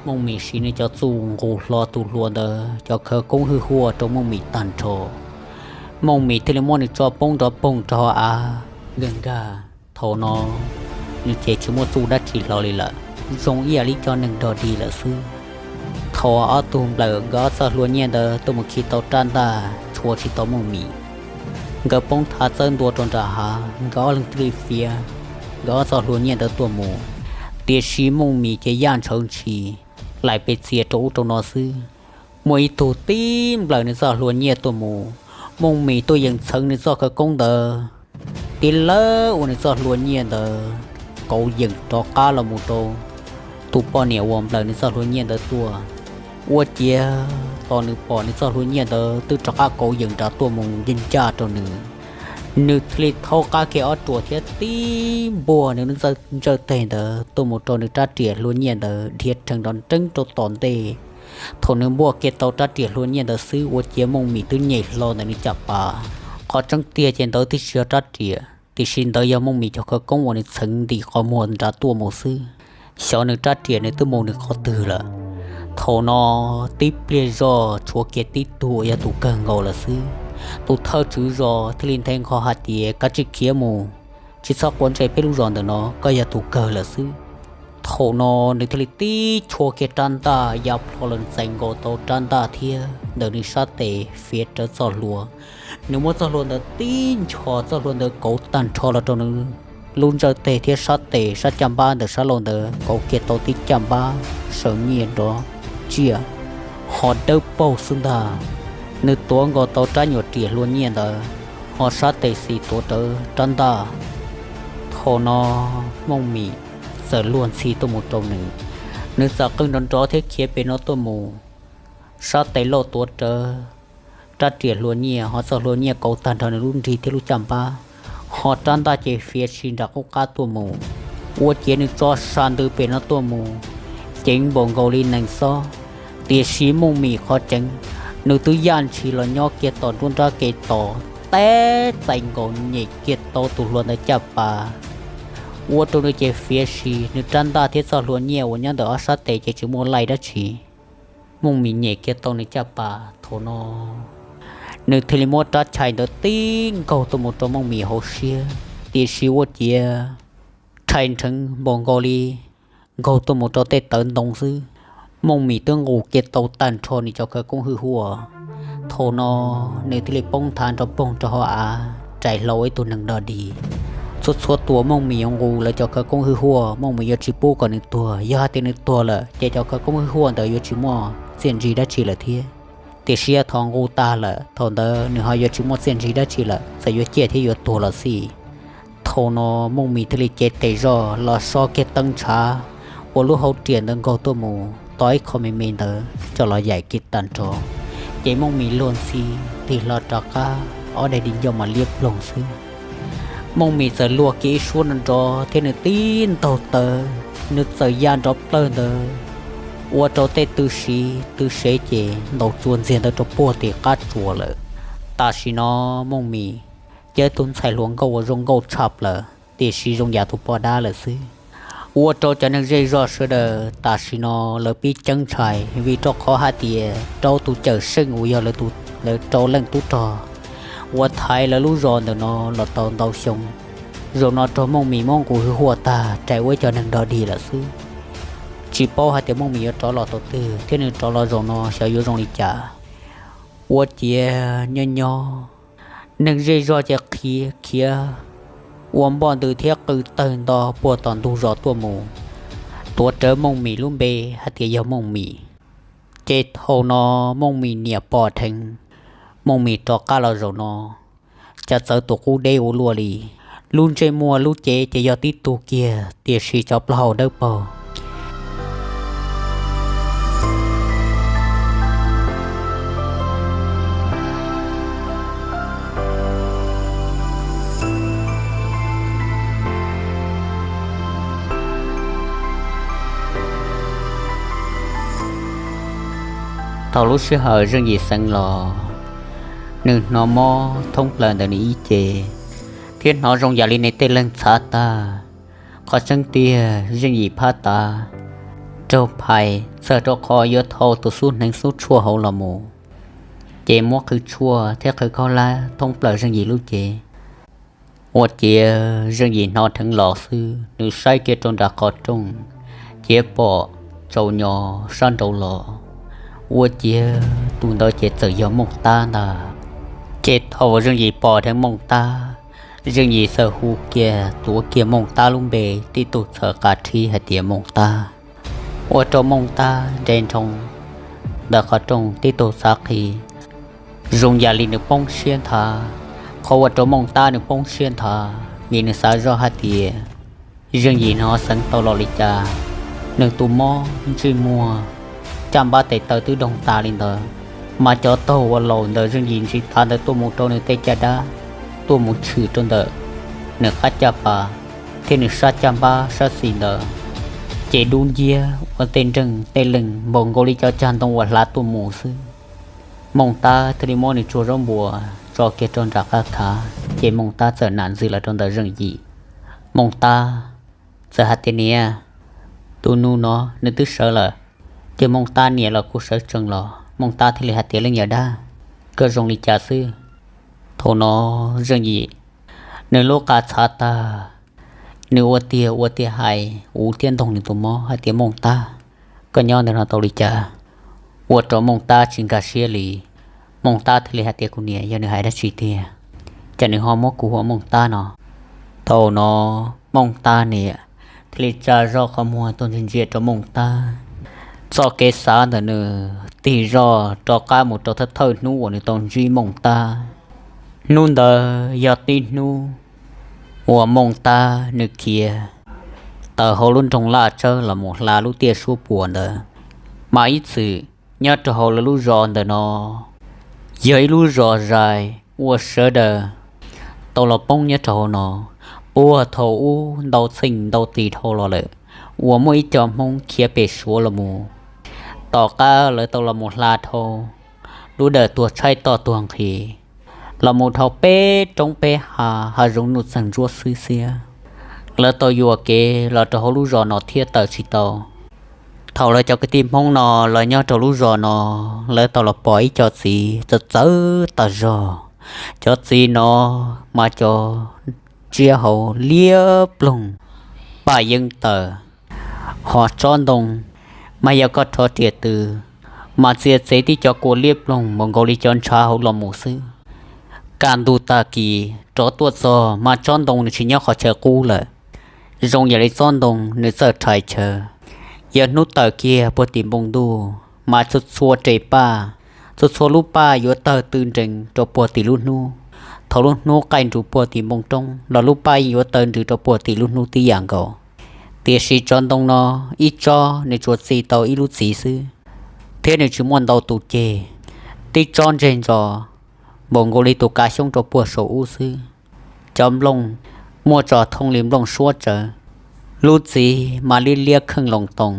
Mooj Mis siv nws cov txuj nqus hlo tus hluas ntawd cov khawv koob hwj huaj rau Mooj Mis tag nrho. Mooj Mis thiaj li muab nws tso poob nrov poog rau hauv av nkag nkag. Thaum no nws ces tsis muaj txuj dab tsi hlo li lawm, zoo ib yam li cov neeg dog dig lawm xwb. Thaum ob tug nplawm nkawd ob txoj hlua nyiaj ntawd tuaj mus khi tau rab ntaj tshuav tsis tau Mooj Mis, nkawd poob thav txawb ntua rau nram hav, nkawd ob leeg thiaj li fiav nkawd ob txoj hlua nyiaj ntawd tuaj mus. Tiam sis Mooj Mis ces yaj ntshawv ntshis, laim pes txias rau ub rau no xwb. Muaj ib tug tib nplawm nws txoj hlua nyiaj tuaj mus, Mooj Mis tuaj yeem txheev nws txoj khawv koob ntawd, tib lawv ua nws txoj hlua nyiaj ntawd kauv yeem rov qab los mus rau tus poj niam uas nplawm nws txoj hlua nyiaj ntawd tuaj. Ua ciav tos nws pom nws txoj hlua nyiaj ntawd twb rov qab kauv yeem nrad tuaj mus ncaj ncaj rau nws, nws thiaj li thaub qab kiag ob ruam thiab tib npuaj nws lub ntsawj teg ntawd tuaj mus rau nws rab riam hlua nyiaj ntawd dhia rhees nrov nreeb rau tom ntej. Thaum nws npuaj kiag tau rab riam hlua nyiaj ntawd xwb, ua ciav Mooj Mis twb nyem hlo ntawm nws caj pas. Qhov tseeb tiag ces ntawd twb tsis yog rab riam, tiam sis ntawd yog Mooj Mis cov khawv koob uas nws txheev ntim qhov muag nrad tuaj mus xwb. Xyov nws rab riam nws twb mus nws qhov twg lawm. Thaum no tib pliag zog tshuav kiag tib tug uas yog tus kawg nkaus lawm xwb. Tus thawj tswv zos thiaj li nthe nqho hais tias, kav tsij khiav mus, tsis txhob quav ntsej peb lub zos ntawm no, koj yog tus kawg lawm xwb. Thaum no nws thiaj li tib chua kiag rab ntaj ya plho los txais nkaus tau rab ntaj thiab ntawm nws sab tes fiav rawv txoj hlua. Nws muab txoj hlua ntawd tib nchos, txoj hlua ntawd kauv tag nrho los rau nws lub ntsawj teg thiab sab tes sab caj npab ntawm sab laug ntawd kauv kiag tau tib caj npab saws nyiaj nrov tsiaj ho dawb paug xwb ntag. Nws tuav nkaus tau rab nyuam riam hlua nyiaj ntawd ho sab tes xis tuav rawv rab ntaj. Thaum no Mooj Mim txawm luag ntxhi tuaj mus rau nws, nws txawm qw nrov nrov thiab khiav pem no tuaj mus, sab tes loj tuav rawv rab riam hlua nyiaj ho txoj hlua nyiaj kauv tag nrho nws lub nrig thiab lub caj npab, ho rab ntaj ces fiav si nram qub qab tuaj mus. Ua ciav nws tso sa ntws pem no tuaj mus, ceev npaum nkaus li nees xob. Tiam sis Mooj Mim qhov tseev, nws twb yaj ntshis los nyob kiag tom nruab nrab kev tos, teb txais nkaus nyem kiag tau tus hluas ntawd caj pas, ua rau nws ces fiav si, nws rab ntaj thiab txoj hlua nyiaj uas nyob ntawm ob sab tes ces tsis muaj laij dab tsi. Mooj Mim nyem kiag tau nws caj pas thaum no, nws thiaj li muab rab chais ntawd tib nkaug tuaj mus rau Mooj Mim hauv siab, tiam sis ua ciav rhais nrheev npaum nkaus li nkaug tuaj mus rau tej tawv ntoo xwb. Mooj Mim twb nqus kiag tau tag nrho nws cov khawv koob hwj huaj. Thaum no nws thiaj li poob nthav nrov poog rau hauv av, rais hlo ua ib tug neeg dog dig. Txhua txhua tus Mooj Mim yuav nqus lawv cov khawv koob hwj huaj, Mooj Mim yuav tsis pub kom nws tuag. Yog hais tias nws tuag lawm ces cov khawv koob hwj huaj ntawd yuav tsis muaj txiaj ntsig dab tsi lawm thiab. Tiam sis yog thaum nqus tag lawm, thaum ntawd nws ho yuav tsis muaj txiaj ntsig dab tsi lawm, txawm yuav ciaj thiab yuav tuag los xij. Thaum no Mooj Mim thiaj li cev tes zoj los so kiag teeb ntshav uas lub hauv riam ntawd nkaug tuaj mus, tos ib qho me me ntawd coj los yaim kiag tag nrho, ces Mooj Mim luag ntxhi tig hlo rov qab, ob daim di ncauj mas liab ploog xwb. Mooj Mim txawm luag kiag ib suab nrov nrov thiab nws tib ntaug taw, nws txawm ya nrov plawg ntawd, ua rau tej tw siv tw sev ces ntaus tsuas ntxiag ntawd rau puag tim qab tsuas lawm. Tam sim no Mooj Mim yog tus ntxhais hluas nkauj uas zoo nkauj tshaj plaws, tiam sis zoo yam tus poj dab lawm xwb. Ua rau cov neeg zej zog sawv daws tam sim no lawv pib ceeb ntshai, vim rau qhov hais tias rau tus cawm seej uas yog lawv rau leej tub rog uas thaiv lawv lub zos ntawm no los tau ntau xyoo, zaum no raug Mooj Mim muab nqus hwj huaj tag rais ua ib co neeg dog dig lawm xwb. Tsis paub hais tias Mooj Mim yuav rov los thaum twg thiab nws rov los zaum no xyov yuav zoo li cas. Ua ciav nyob nyob, neeg zej zog ces khiav khiav ua npoj ntws thiab qw tawg nto puag tom ntug zos tuaj mus, tuav rawv Mooj Mim lub npe hais tias yog Mooj Mim. Ces thaum no Mooj Mim niam pom dheev, Mooj Mim rov qab los zaum no, cas txawv tus qub deb ua luaj li. Lub ntsej muag lub cev ces yog tib tug kiag, tiam sis cov plaub hau dawb paug. Thaum lub sij hawm Zeej Yim xeev los, nws hnov mob thoob plaws ntawm nws ib ce, thiab hnov zoo yam li nws tej leeg txhav tag. Qhov tseeb tiag Zeej Yim phab tav raug phais txog rau qhov yuav thau tus xub hneev xub tshuaj hauv los mus, ces muab qhwv tshuaj thiab qhwv khaub hlab thoob plaws Zeej Yim lub cev. Ua ciav Zeej Yim hnov dheev los xwb, nws saib kiag rau nram qhov rooj, ces pom tsaus nyo sab nraud los. Ua ciav tus ntawd ces txawm yog Mooj Tab ntag. Ces thaum Zeej Yim pom dheev Mooj Tab, Zeej Yim txawm hu kiag tuav kiag Mooj Tab lub npe, tib tug txhawv qab rhib hais tias Mooj Tab. Ua rau Mooj Tab nres nroo ntawm qhov rooj tib tug txav qhi, zoo yam li nws poob siab nthav. Qhov ua rau Mooj Tab nws poob siab nthav vim nws xav zoj hais tias Zeej Yim no xeev tau los li cas, nws tus mob ntsej muag, caj npab tes taw twb doog tas li ntawd, mas cov taug uas laus ntawm Zeej Yim ntsiv tav ntawd tuaj mus rau nws tej caj dab, tuaj mus tshwm rau ntawm nws qab caj pas thiab nws sab caj npab sab xis ntawd, ces dub nciab ua tej nreeg tej leeg npaum nkaus li cov cag ntoo uas hlav tuaj mus xwb. Mooj Tab thiaj li muab nws tsuag zaub npua tso kiag rau nram qab khav, ces Mooj Tab txawm nam ntxwv los rau ntawm Zeej Yim. Mooj Tab txawm hais tias, Niam, tus nus no nws twb sawv lawm. Ces Mooj Tab niam los kuj sawv tsees los, Mooj Tab thiaj li hais tias, Leej yawm dab, koj zoo li cas xwb? Thaum no Zeej Yim nws lub qa txhav tag, Nws ua tiag ua tiag hais ua thiab ntog nws tus mob hais tias, Mooj Tab, koj nyob ntawm no tau li cas? Ua rau Mooj Tab tsis nkag siab li. Mooj Tab thiaj li hais tias, Kuv niam, yog nws hais dab tsi tiag, cas nws ho muab kuv hu ua Mooj Tab no? Thaum no Mooj Tab niam thiaj li tsa zog qhov muag tuaj ntsia ntsia rau Mooj Tab. Txoj kev xav ntawm nws tig zog rov qab mus rau thawj thawj hnub uas nws tau ntsib Mooj Tab. Hnub ntawd yog tib hnub uas Mooj Tab nws khiav tawm hauv lub nroog Laj Tsawb los mus hla lub tiaj suab puam ntawd. Mas ib txwm nyob rau hauv lawv lub zos ntawm no yog ib lub zos zais uas sawv daws tau los poob nyob rau hauv no puag thaum ub ntau txheej ntau tis dhau los lawm, uas muaj ib co Hmoob khiav pem Suav los mus. Tom qab lawv tau los mus hla dhau lub dawm tuag tshaib toj tuag nqhis, los mus dhau peb roob peb hav, hav zoov nuj txeeg ntsuab xwb xiab, lawv tau yuam kev los rau hauv lub zos no thiab tawm tsis tau. Thaum lawv cov kwv tij Hmoob no los nyob rau lub zos no, lawv tau los pom ib co txiv txawv txawv tas zog. Cov txiv no mas cov ntsiab hauv liab ploog, paj yeeb tawm, ho tsob ntoo mas yog koj rho riam tw mas txia txev tib co kua liab ploog npaum nkaus li cov ntshav hauv los mus xwb. Kaj ntug tag kis rov tuaj txog mas tsob ntoo nws tsis nyob qhov chaw qub lawm, zoo yam li tsob ntoo nws txawj rhais chaw. Yog hnub tawm kiag puag tim npoo ntuj mas txhua txhua res paj, txhua txhua lub paj yuav tawg tw nrees rau puag tim lub hnub. Thaum lub hnub qaij nrus puag tim npoo roob los lub paj yeej yuav tawg nrws rau puag tim lub hnub tib yam nkaus. Tiam sis tsob ntoo no ib tsob nws tsuas txi tau ib lub txiv xwb, thiab nws tsis muaj ntau tus ceg, tib tsob ntseg ntso npaum nkaus li tus kav xyoob rau puag saum ub xwb. Cov nplooj muaj tso thooj li nplooj suab tsawv, lub txiv mas liab liab kheej loo toos,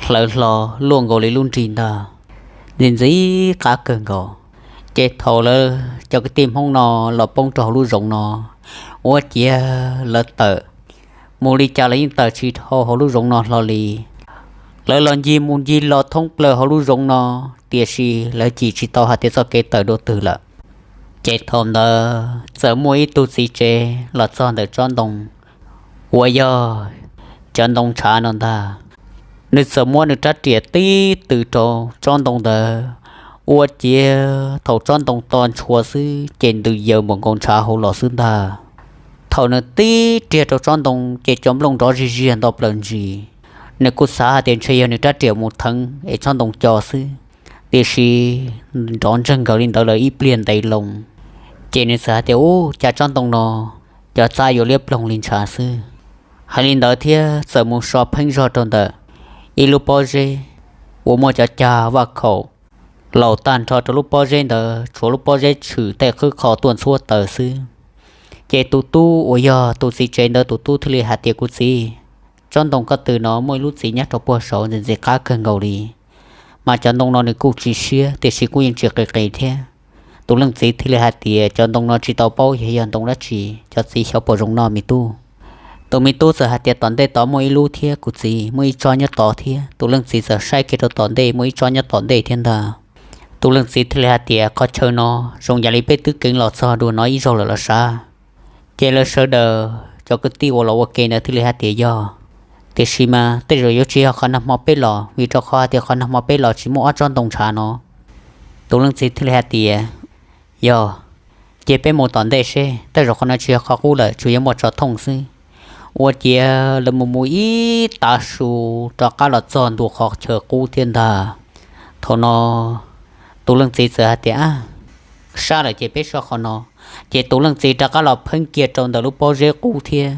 hlawv hlo luaj nkaus li lub nrig ntag, ntxim ntxim qab kawg nkaus. Ces thaum lawv cov kwv tij Hmoob no los poob rau hauv lub zoov no, ua ciav lawv tawm mus li cas los yeej tawm tsis dhau hauv lub zoov no hlo li. Lawv los ncig mus ncig los thoob plaws hauv lub zoov no, tiam sis lawv cim tsis tau hais tias txoj kev tawm dua twg lawm. Ces thaum ntawd txawm muaj ib tug txiv tsev los txog ntawm tsob ntoo, uas yog cov ntoo ntshav no ntag. Nws txawm muab nws rab riam tib tw rau tsob ntoo ntawd, ua ciav thaum tsob ntoo to ntshua xwb ces ntws yaws npaum nkaus ntshav hauv los xwb ntag. Thaum nws tib riag rau tsob ntoo ces cov nplooj nrov zig ziag nto plaws ntsis. Nws kuj xav hais tias ntshe yog nws rab riam mus theev es tsob ntoo co xwb, tiam sis nrov ntseeg nkaus li ntawd lawm ib pliag ntev loo. Ces nws txawm hais tias, Ub, cas tsob ntoo no cov txaj yuav liab ploog li ntshav xwb. Hais li ntawd thiab txawm mus so pheeb zog rau ntawm ib lub pob zeb uas muaj cov cag vaj khaum laus tag nrho rau lub pob zeb ntawd, tshuav lub pob zeb tshwm tej qhwb qho tuaj ntxhuab taws xwb. Ces tus tub uas yog tus txiv tsev ntawd tus tub thiaj li hais tias, Kuv txiv, tsob ntoo koj tw no muaj ib lub txiv nyob rau puag saud ntxim ntxim qab kawg nkaus li, mas cov ntoo no nws kuj tsis siab tiam sis kuj yeej tsis qis qis thiab. Tus leej txiv thiaj li hais tias, Cov ntoo no tsis tau paub yog yog ntoo dab tsi, cov txiv xyov puas zoo noj me tub. Tus me tub txawm hais tias, Tom ntej tod muaj ib lub thiab kuv txiv, muaj ib tsob nyob tod thiab. Tus leej txiv txawm saib kiag rau tom ntej, muaj ib tsob nyob tom ntej thiab ntag. Tus leej txiv thiaj li hais tias, Qhov chaw no zoo yam li peb twb keev los txog dua no ib zaug lawm los sav. Ces lawv sawv daws cov kwv tij uas los ua ke ntawd thiaj li hais tias, Yog, tiam sis mas tej zaum yuav tsis yog qhov nag hmo peb los, vim rau qhov hais tias qhov nag hmo peb los tsis muaj ob tsob ntoo ntshav no. Tus leej txiv thiaj li hais tias, Yog, cia peb mus tom ntej seb, tej zaum qhov no tsis yog qhov qub lawm, tsuas yog muaj tso thooj xwb. Ua ciav lawv mus mus ib tav su rov qab los txog ntua qhov chaw qub thiab ntag. Thaum no tus leej txiv txawm hais tias, Sab lawm ces peb so qhov no. Ces tus leej txiv rov qab los pheeb kiag rau ntawm lub pob zeb qub thiab.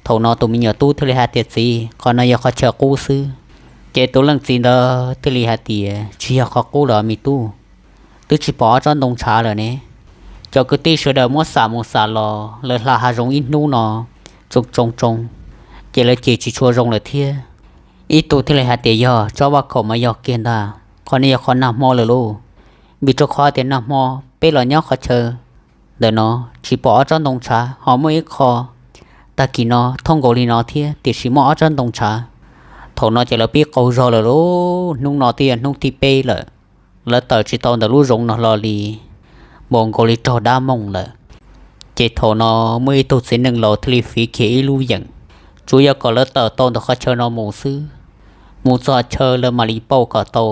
Thaum no tus me nyuam tub thiaj li hais tias, Txiv, qhov no yog qhov chaw qub xwb. Ces tus leej txiv ntawd thiaj li hais tias, Tsis yog qhov qub lawm me tub, twb tsis pom ob tsob ntoo ntshav lawm ne. Cov kwv tij sawv daws muab xam mus xam los, lawv hla hav zoov ib hnub no tsoo tsoo tsoo, ces lawv cem tsis tshua zoo lawm thiab. Ib tug thiaj li hais tias, Yog, tsob vaj khaum mas yog kiag ntag, qhov no yog qhov nag hmo lawm lauj. Vim rau qhov tias nag hmo peb los nyob qhov chaw ntawm no tsis pom ob tsob ntoo ntshav, ho muaj ib qho tag kis no thooj nkaus li no thiab, tiam sis muaj ob tsob ntoo ntshav. Thaum no ces lawv pib qaug zog lawm lauj, hnub no twb yog hnub thib peb lawm, lawv tawm tsis tau ntawm lub zoov no hlo li, npaum nkaus li raug dab mooj lawm. Ces thaum no muaj ib tug txiv neej laus thiaj li fiv kiag ib lub yeem, tsuas yog kom lawv tawm tau ntawm qhov chaw no mus xwb. Mus txog chaw lawv mam li pauj kom tau,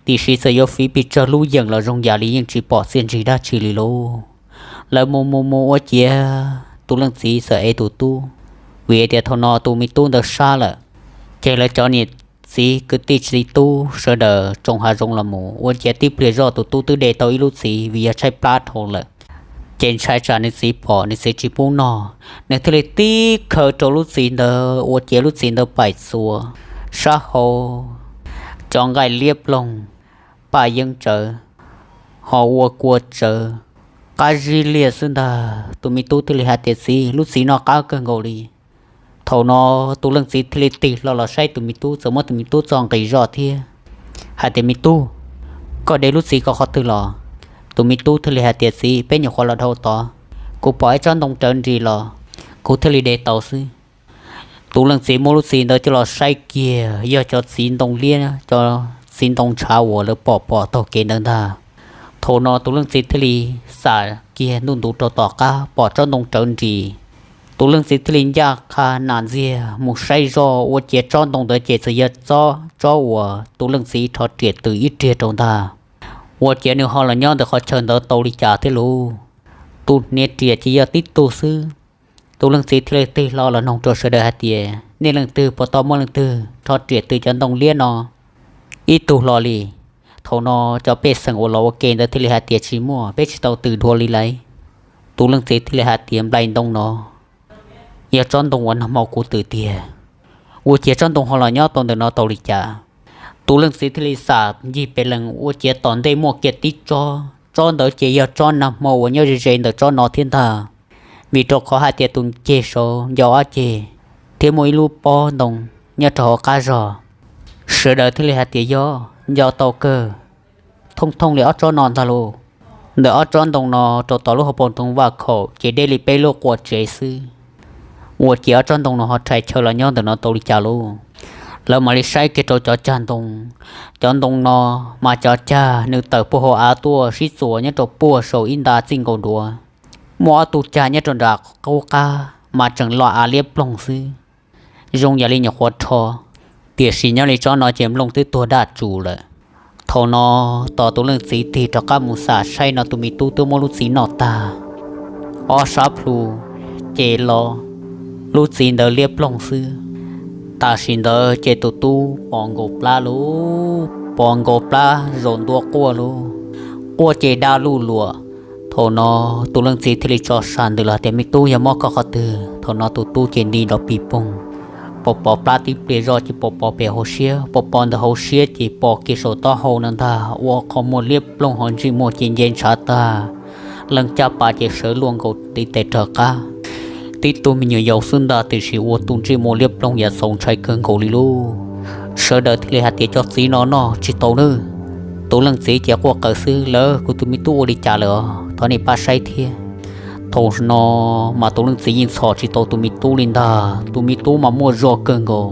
tiam sis txawm yuav fiv pes tsawg lub yeem los zoo yam li yeej tsis pom txiaj ntsig dab tsi li lauj. Lawv mus mus mus ua ciav tus leej txiv txawm ev tus tub, vim tias thaum no tus me tub ntawd sab lawm, ces lawv cov niam txiv kwv tij txiv tub sawv daws tsoo hav zoov los mus ua ciav tib pliag zoj tus tub twb de tau ib lub txiv vim yog tshaib plab dhau lawm. Ces ntshai tsam nws txiv pom nws txiv tsis pub noj, nws thiaj li tib khawm rau lub txiv ntawd ua ciav lub txiv ntawd paim txuas, sab hauv cov nqaij liab ploog, paj yeeb tsawv, ho ua kua tsawv, qab zib liaj xwb ntag. Tus me tub thiaj li hais tias, Txiv, lub txiv no qab kawg nkaus li. Thaum no tus leej txiv thiaj li tig hlo los saib tus me tub, txawm muab tus me tub txo nqis zoj thiab hais tias, Me tub, koj de lub txiv ko qhov twg los? Tus me tub thiaj li hais tias, Txiv, peb nyuam qhuav los dhau tod, kuv pom ib tsob ntoo rawv nris los, kuv thiaj li de tau xwb. Tus leej txiv muab lub txiv ntawd coj los saib kiag, yog cov txiv ntoo liab, cov txiv ntoo ntshav uas lawv pom pom taug kev ntawd ntag. Thaum no tus leej txiv thiaj li xam kiag ntuj ntuv rau tom qab pom tsob ntoo rawv nris. Tus leej txiv thiaj li ncaj qha nas ntxiag mus saib zoj ua ciav tsob ntoo ntawd ces txawm yog tsob uas tus leej txiv rho riam tws ib riag rau ntag. Ua ciav nws ho los nyob ntawm qhov chaw ntawd tau li cas thiab lauj? Tus hniav riam ces yog tib tug xwb. Tus leej txiv thiaj li tig hlo los nug rau sawv daws hais tias, Nej leej twg puas tau muaj leej twg rho riam tws cov ntoo liab no ib tug hlo li? Thaum no cov pej xeem uas los ua ke ntawd thiaj li hais tias, Tsis muaj, peb tsis tau tws dua li lauj. Tus leej txiv thiaj li hais tias, Nplai ntoo no yog tsob ntoo uas nag hmo kuv tws tiag, ua ciav tsob ntoo ho los nyob tau ntawm no tau li cas? Tus leej txiv thiaj li xam ncig pes lees ua ciav tom ntej muaj kiag tib tsob, tsob ntawd ces yog tsob nag hmo uas nyob ze ze ntawm tsob no thiab ntag, vim rau qhov hais tias tus ceg saud nco ob ceg thiab muaj ib lub pob ntoo nyob rau hauv qab zog. Sawv daws thiaj li hais tias, Yog, nco tau kawg, thooj thooj li ob tsob no ntag lauj. Ntawm ob tsob ntoo no rau tom lub hauv paus ntoo vaj khaum ces deb li peb lub qua tsev xwb. Ua ciav ob tsob ntoo no ho rhais chaw los nyob ntawm no tau li cas lauj? Lawv mam li saib kiag rau cov cag ntoo. Cov ntoo no mas cov cag nws tawm puag hauv av tuaj sib txuas nyob rau puag saum ib nta txij nkaus duav. Muaj ob tug cag nyob rau nram qub qab mas tseem lo av liab ploog xwb, zoo yam li nyuam qhuav rho, tiam sis nyob li tsob no ces nplooj twb tuag daj tsuj lawm. Thaum no tos tus leej txiv tig rov qab mus xam saib no tus me tub twb muab lub txiv noj tag, ob sab plhu ces lo lub txiv ntawd liab ploog xwb. Tam sim ntawd ces tus tub pos nkaus plab lauj, pos nkaus plab zaum ntua quaj lauj, quaj ces daj luj luam. Thaum no tus leej txiv thiaj li tso sas ntws los tias, Me tub, yog mob koj qhov twg? Thaum no tus tub ces nti nrov pis poog, pos pos plab tib pliag zoj ces pos pos pem hauv siab, pos pos ntawm hauv siab ces pos kiag saum taub hau no ntag, ua qhov muag liab ploog ho ntsej muag ces nce ntshav tag, leeg caj pas ces sawv luaj nkaus ntiv tes raws qab. Tib tug me nyuam yaus xwb ntag tiam sis ua tus ntsej muag liab ploog yam txaus ntshai kawg nkaus li lauj. Sawv daws thiaj li hais tias, Cov txiv no noj tsis tau nawb. Tus leej txiv ces quaj qw xwb, Lawv, kuv tus me tub ua li cas lawm os? Thov nej pab saib thiab. Thaum no mas tus leej txiv yeej txhom tsis tau tus me tub li ntag. Tus me tub mas muaj zog kawg nkaus,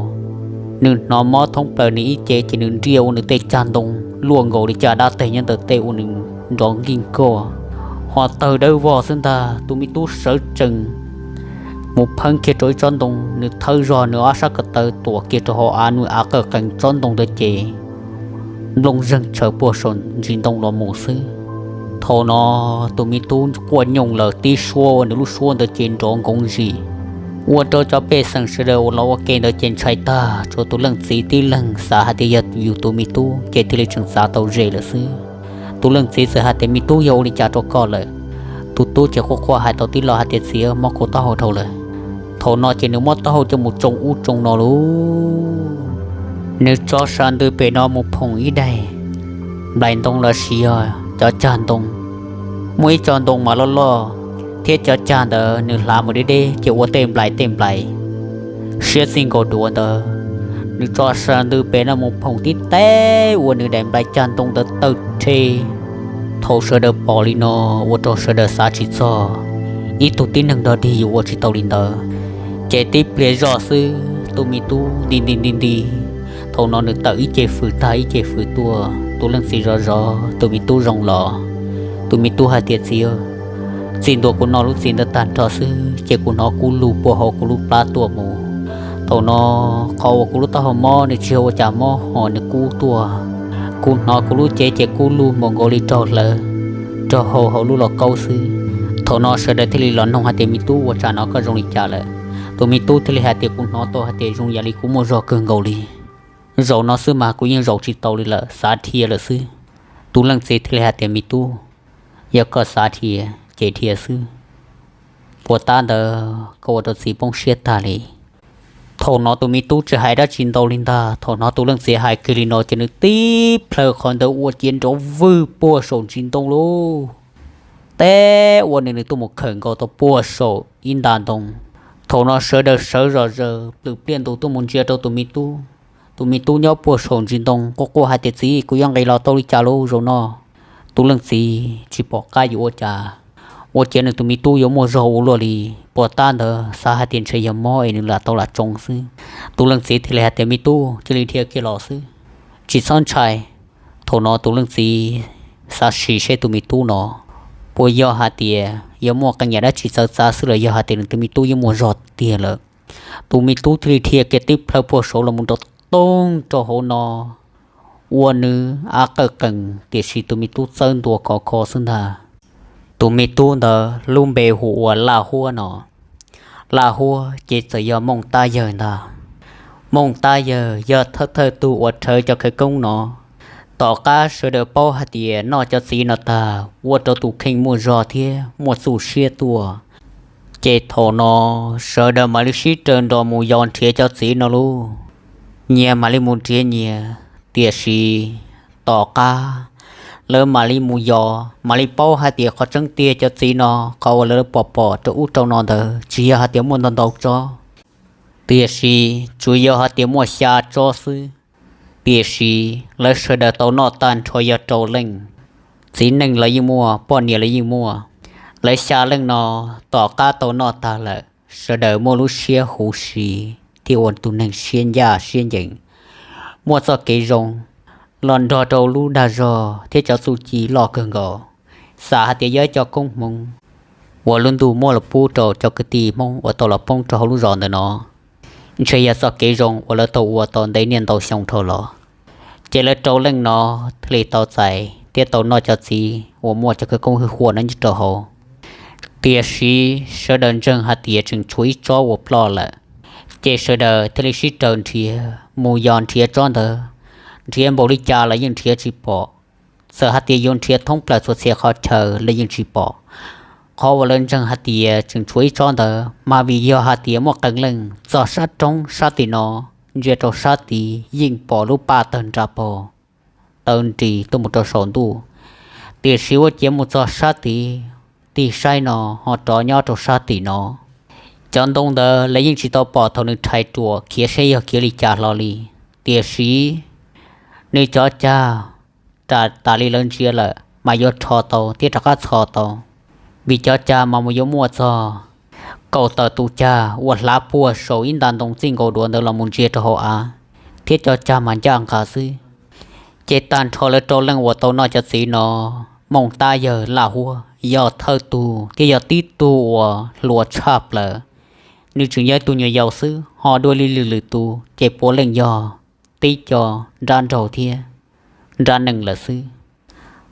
nws hnov mob thoob plaws nws ib ce ces nws nriaj ua nws tej cag ntoo luaj nkaus li caj dab teg nyob ntawm tej ua nws nrov nkij nkoj, ho tawg dawb vog xwb ntag. Tus me tub sawv tsees mus pheeb kiag rau ib tsob ntoo, nws thawb zog nws ob sab ko taw tuam kiag rau hauv av, nws av qawj qees tsob ntoo ntawd ces nplooj zeeg tshaws puag saum ntsis ntoo los mus xwb. Thaum no tus me tub quaj nyooj lawm, tib suab ua nws lub suab ntawd ces nrov nkoov zim, ua rau cov pej xeem sawv daws uas los ua ke ntawd ces ntshai tag, tsuas tus leej txiv tib leeg xav hais tias yog yus tus me tub ces thiaj li tseem txav tau ze lawm xwb. Tus leej txiv txawm hais tias, Me tub, yog ua li cas rau koj lawm? Tus tub ces quaj quaj hais tau tib lo hais tias, Txiv, mob kuv taub hau dhau lawm. Thaum no ces nws muab taub hau coj mus tsoo ub tsoo no lauj. Nws tso sas ntws pem no mus phoom ib daim nplais ntoo los sis yog cov cag ntoo. Muaj ib co ntoo mas loj loj, thiab cov cag ntawd nws hlav mus deb deb ces ua tej nplais tej nplais siab txij nkaus duav ntawd. Nws tso sas ntws pem no mus phoom tib teg ua nws daim nplais cag ntoo ntawd tawg rhe. Thaum sawv daws pom li no, ua rau sawv daws xav tsis txog, ib tug tib neeg dog dig yuav ua tsis tau li ntawd. Ces tib pliag zoj xwb tus me tub nti nti nti nti, thaum no nws tawm ib ce fws tag ib ce fws tuaj. Tus leej txiv zov zov tus me tub zoo los, tus me tub hais tias, Txiv, txij ntua kuv noj lub txiv ntawd tag nrho xwb ces kuv hnov kub lug puag hauv kuv lub plab tuaj mus. Thaum no qhov uas kuv lub taub hau mob nws tsis yog ua cas mob ho nws kub tuaj. Kuv hnov kuv lub cev ces kub lug npaum nkaus li raug hlawv, raug hau hauv lub lauj kaub xwb. Thaum no sawv daws thiaj li los noog hais tias, Me tub, ua cas no koj zoo li cas lawm? Tus me tub thiaj li hais tias, Kuv hnov tau hais tias zoo yam li kuv muaj zog kawg nkaus li. Zaum no xwb mas kuv yeej zaum tsis tau li lawm, xav dhia lawm xwb. Tus leej txiv thiaj li hais tias, Me tub, yog koj xav dhia ces dhia xwb, puas tab ntawd koj ua rau txiv poob siab tag li. Thaum no tus me tub tsis hais dab tsi ntau li ntag, thaum no tus leej txiv hais kiag li no ces nws tib plhaw qhov ntawd ua ciav nrov vwg puag saum ntsis ntoo lauj. Teb ua nws nws tuaj mus khawm nkaus tau puag saum ib nta ntoo. Thaum no sawv daws sawv zom zaws plwm pliaj ntus tuaj mus ntsia rau tus me tub. Tus me tub nyob puag saum ntsis ntoo quaj quaj hais tias, Txiv, kuv yuav nqis los tau li cas lauj zaum no? Tus leej txiv tsis pom qab yuav ua cas, ua ciav nws tus me tub yuav muaj zog ua luaj li. Puas tab ntawd xav hais tias ntshe yog mob es nws lam tau lam tsoo xwb. Tus leej txiv thiaj li hais tias, Me tub, cia li dhia kiag los xwb, tsis txhob ntshai. Thaum no tus leej txiv xav sim seb tus me tub no puas yog hais tias yuav muaj qee yam dab tsi txawv txav xwb los yog hais tias nws tus me tub yeej muaj zog tiag lawm. Tus me tub thiaj li dhia kiag tib plhaw puag saud los mus nrov toog rau hauv no, ua nws av qawj qees, tiam sis tus me tub txawb ntua khov kho xwb ntag. Tus me tub ntawd lub npe hu ua Laj Huab no. Laj Huab ces txawm yog Mooj Tab Yawg ntag. Mooj Tab Yawg yog thawj thawj tug uas rhawv cov khawv koob no. Tom qab sawv daws paub hais tias noj cov txiv no tag ua rau tus kheej muaj zog thiab muaj txuj siab tuaj, ces thaum no sawv daws mam li sib raws nrog mus yos nrhiav cov txiv no lauj. Nyias mam li mus nrhiav nyias, tiam sis tom qab lawv mam li mus yos mam li paub hais tias qhov tseeb tiag cov txiv no, qhov uas lawv pom pom rau ub rau no ntawd tsis yog hais tias muaj ntau ntau tsob, tiam sis tsuas yog hais tias muaj xya tsob xwb. Tiam sis lawv sawv daws tau noj tag nrho yog rau leej. Txiv neej los yeej muaj, poj niam los yeej muaj. Lawv xya leej no tom qab tau noj tag lawm, sawv daws muaj lub siab huv si thiab ua tus neeg siab ncaj siab ncees, muaj txoj kev zoo los nrog rau lub dag zog thiab cov txuj ci loj kawg nkaus. Xav hais tias yog ib co koob hmoov uas lub ntuj muab los pub rau cov kwv tij Hmoob uas tau los poob rau hauv lub zos ntawm no, ntshe yog txoj kev zoo uas lawv tau ua tau ntev niaj ntau xyoo dhau los. Ces lawv rau leej no thiaj li tau txais thiab tau noj cov txiv uas muaj cov khawv koob hwj huam no nyob rau hauv. Tiam sis sawv daws ntseeg hais tias tseem tshuav ib tsob uas ploj lawm, ces sawv daws thiaj li sib raws nrhiav mus yos nrhiav tsob ntawd. Nrhiav npaum li cas los yeej nrhiav tsis pom. Txawm hais tias yuav nrhiav thoob plaws txhua txhia qhov chaw los yeej tsis pom. Qhov uas lawv ntseeg hais tias tseem tshuav ib tsob ntawd mas vim yog hais tias muaj qee leej txog sab roob sab tim no, ntsia rau sab tid yeej pom lub paj tawg nra paug taw nris tuaj mus rau saum ntuj, tiam sis ua ciav mus txog sab tid tig saib no ho rov nyob rau sab tim no. Cov ntoo ntawd lawv yeej tsis tau pom thaum nws rhais ruam khiav seb yog khiav li cas hlo li, tiam sis nws cov cag ram tas li lawv ntsia lawm mas yuav rho tau thiab rov qab txhos tau, vim cov cag mas mus yuav muaj txog kaum tawm tus cag uas hlav puag saum ib nta ntoo txij nkaus duav ntawd los mus ntsia rau hauv av, thiab cov cag mas ncaj nqas xwb. Ces tag nrho lawv rau leej uas tau noj cov txiv no, Mooj Tab Yawg, Laj Huab yog thawj tug thiab yog tib tug uas hluas tshaj plaws. Nws tseem yog ib tug nyuam yaus xwb, ho dua li lwm lwm tus ces puav leej yog tib co nrab nraug thiab nrab neeg lawm xwb.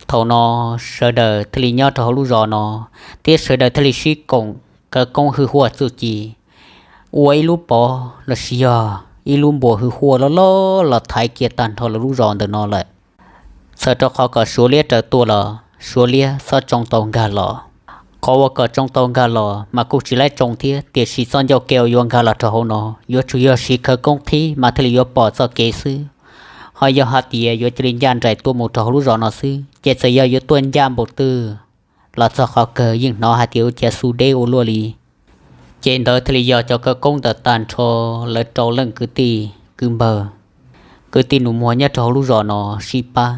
Thaum no sawv daws thiaj li nyob rau hauv lub zos no, thiab sawv daws thiaj li sib koom khawv koob hwj huaj txuj ci, ua ib lub pov lossis yog ib lub npuas hwj huaj loj loj los thaiv kiag tag nrho lawv lub zos ntawm no lawm. Txhawm rau qhov kom Suav liab raws tuaj los Suav liab txhob tsoo tau nkag los. Qhov uas kom tsoo tau nkag los mas kuj tsis laib tsoo thiab, tiam sis txoj ncauj ke uas yuav nkag los rau hauv no yuav tsum yog siv khawv koob qhib mas thiaj li yuav pom txoj kev xwb. Ho yog hais tias yuav cia li ncaj nraim tuaj mus rau hauv lub zos no xwb, ces txawm yog yuav tuaj ncaj npaum twg los txog qhov kawg yeej hnov hais tias ua ciav xu deb ua luaj li. Ces ntawd thiaj li yog cov khawv koob ntawm tag nrho lawv rau leej kwv tij kwv npawg, kwv tij nus muag nyob rau hauv lub zos no sib pab.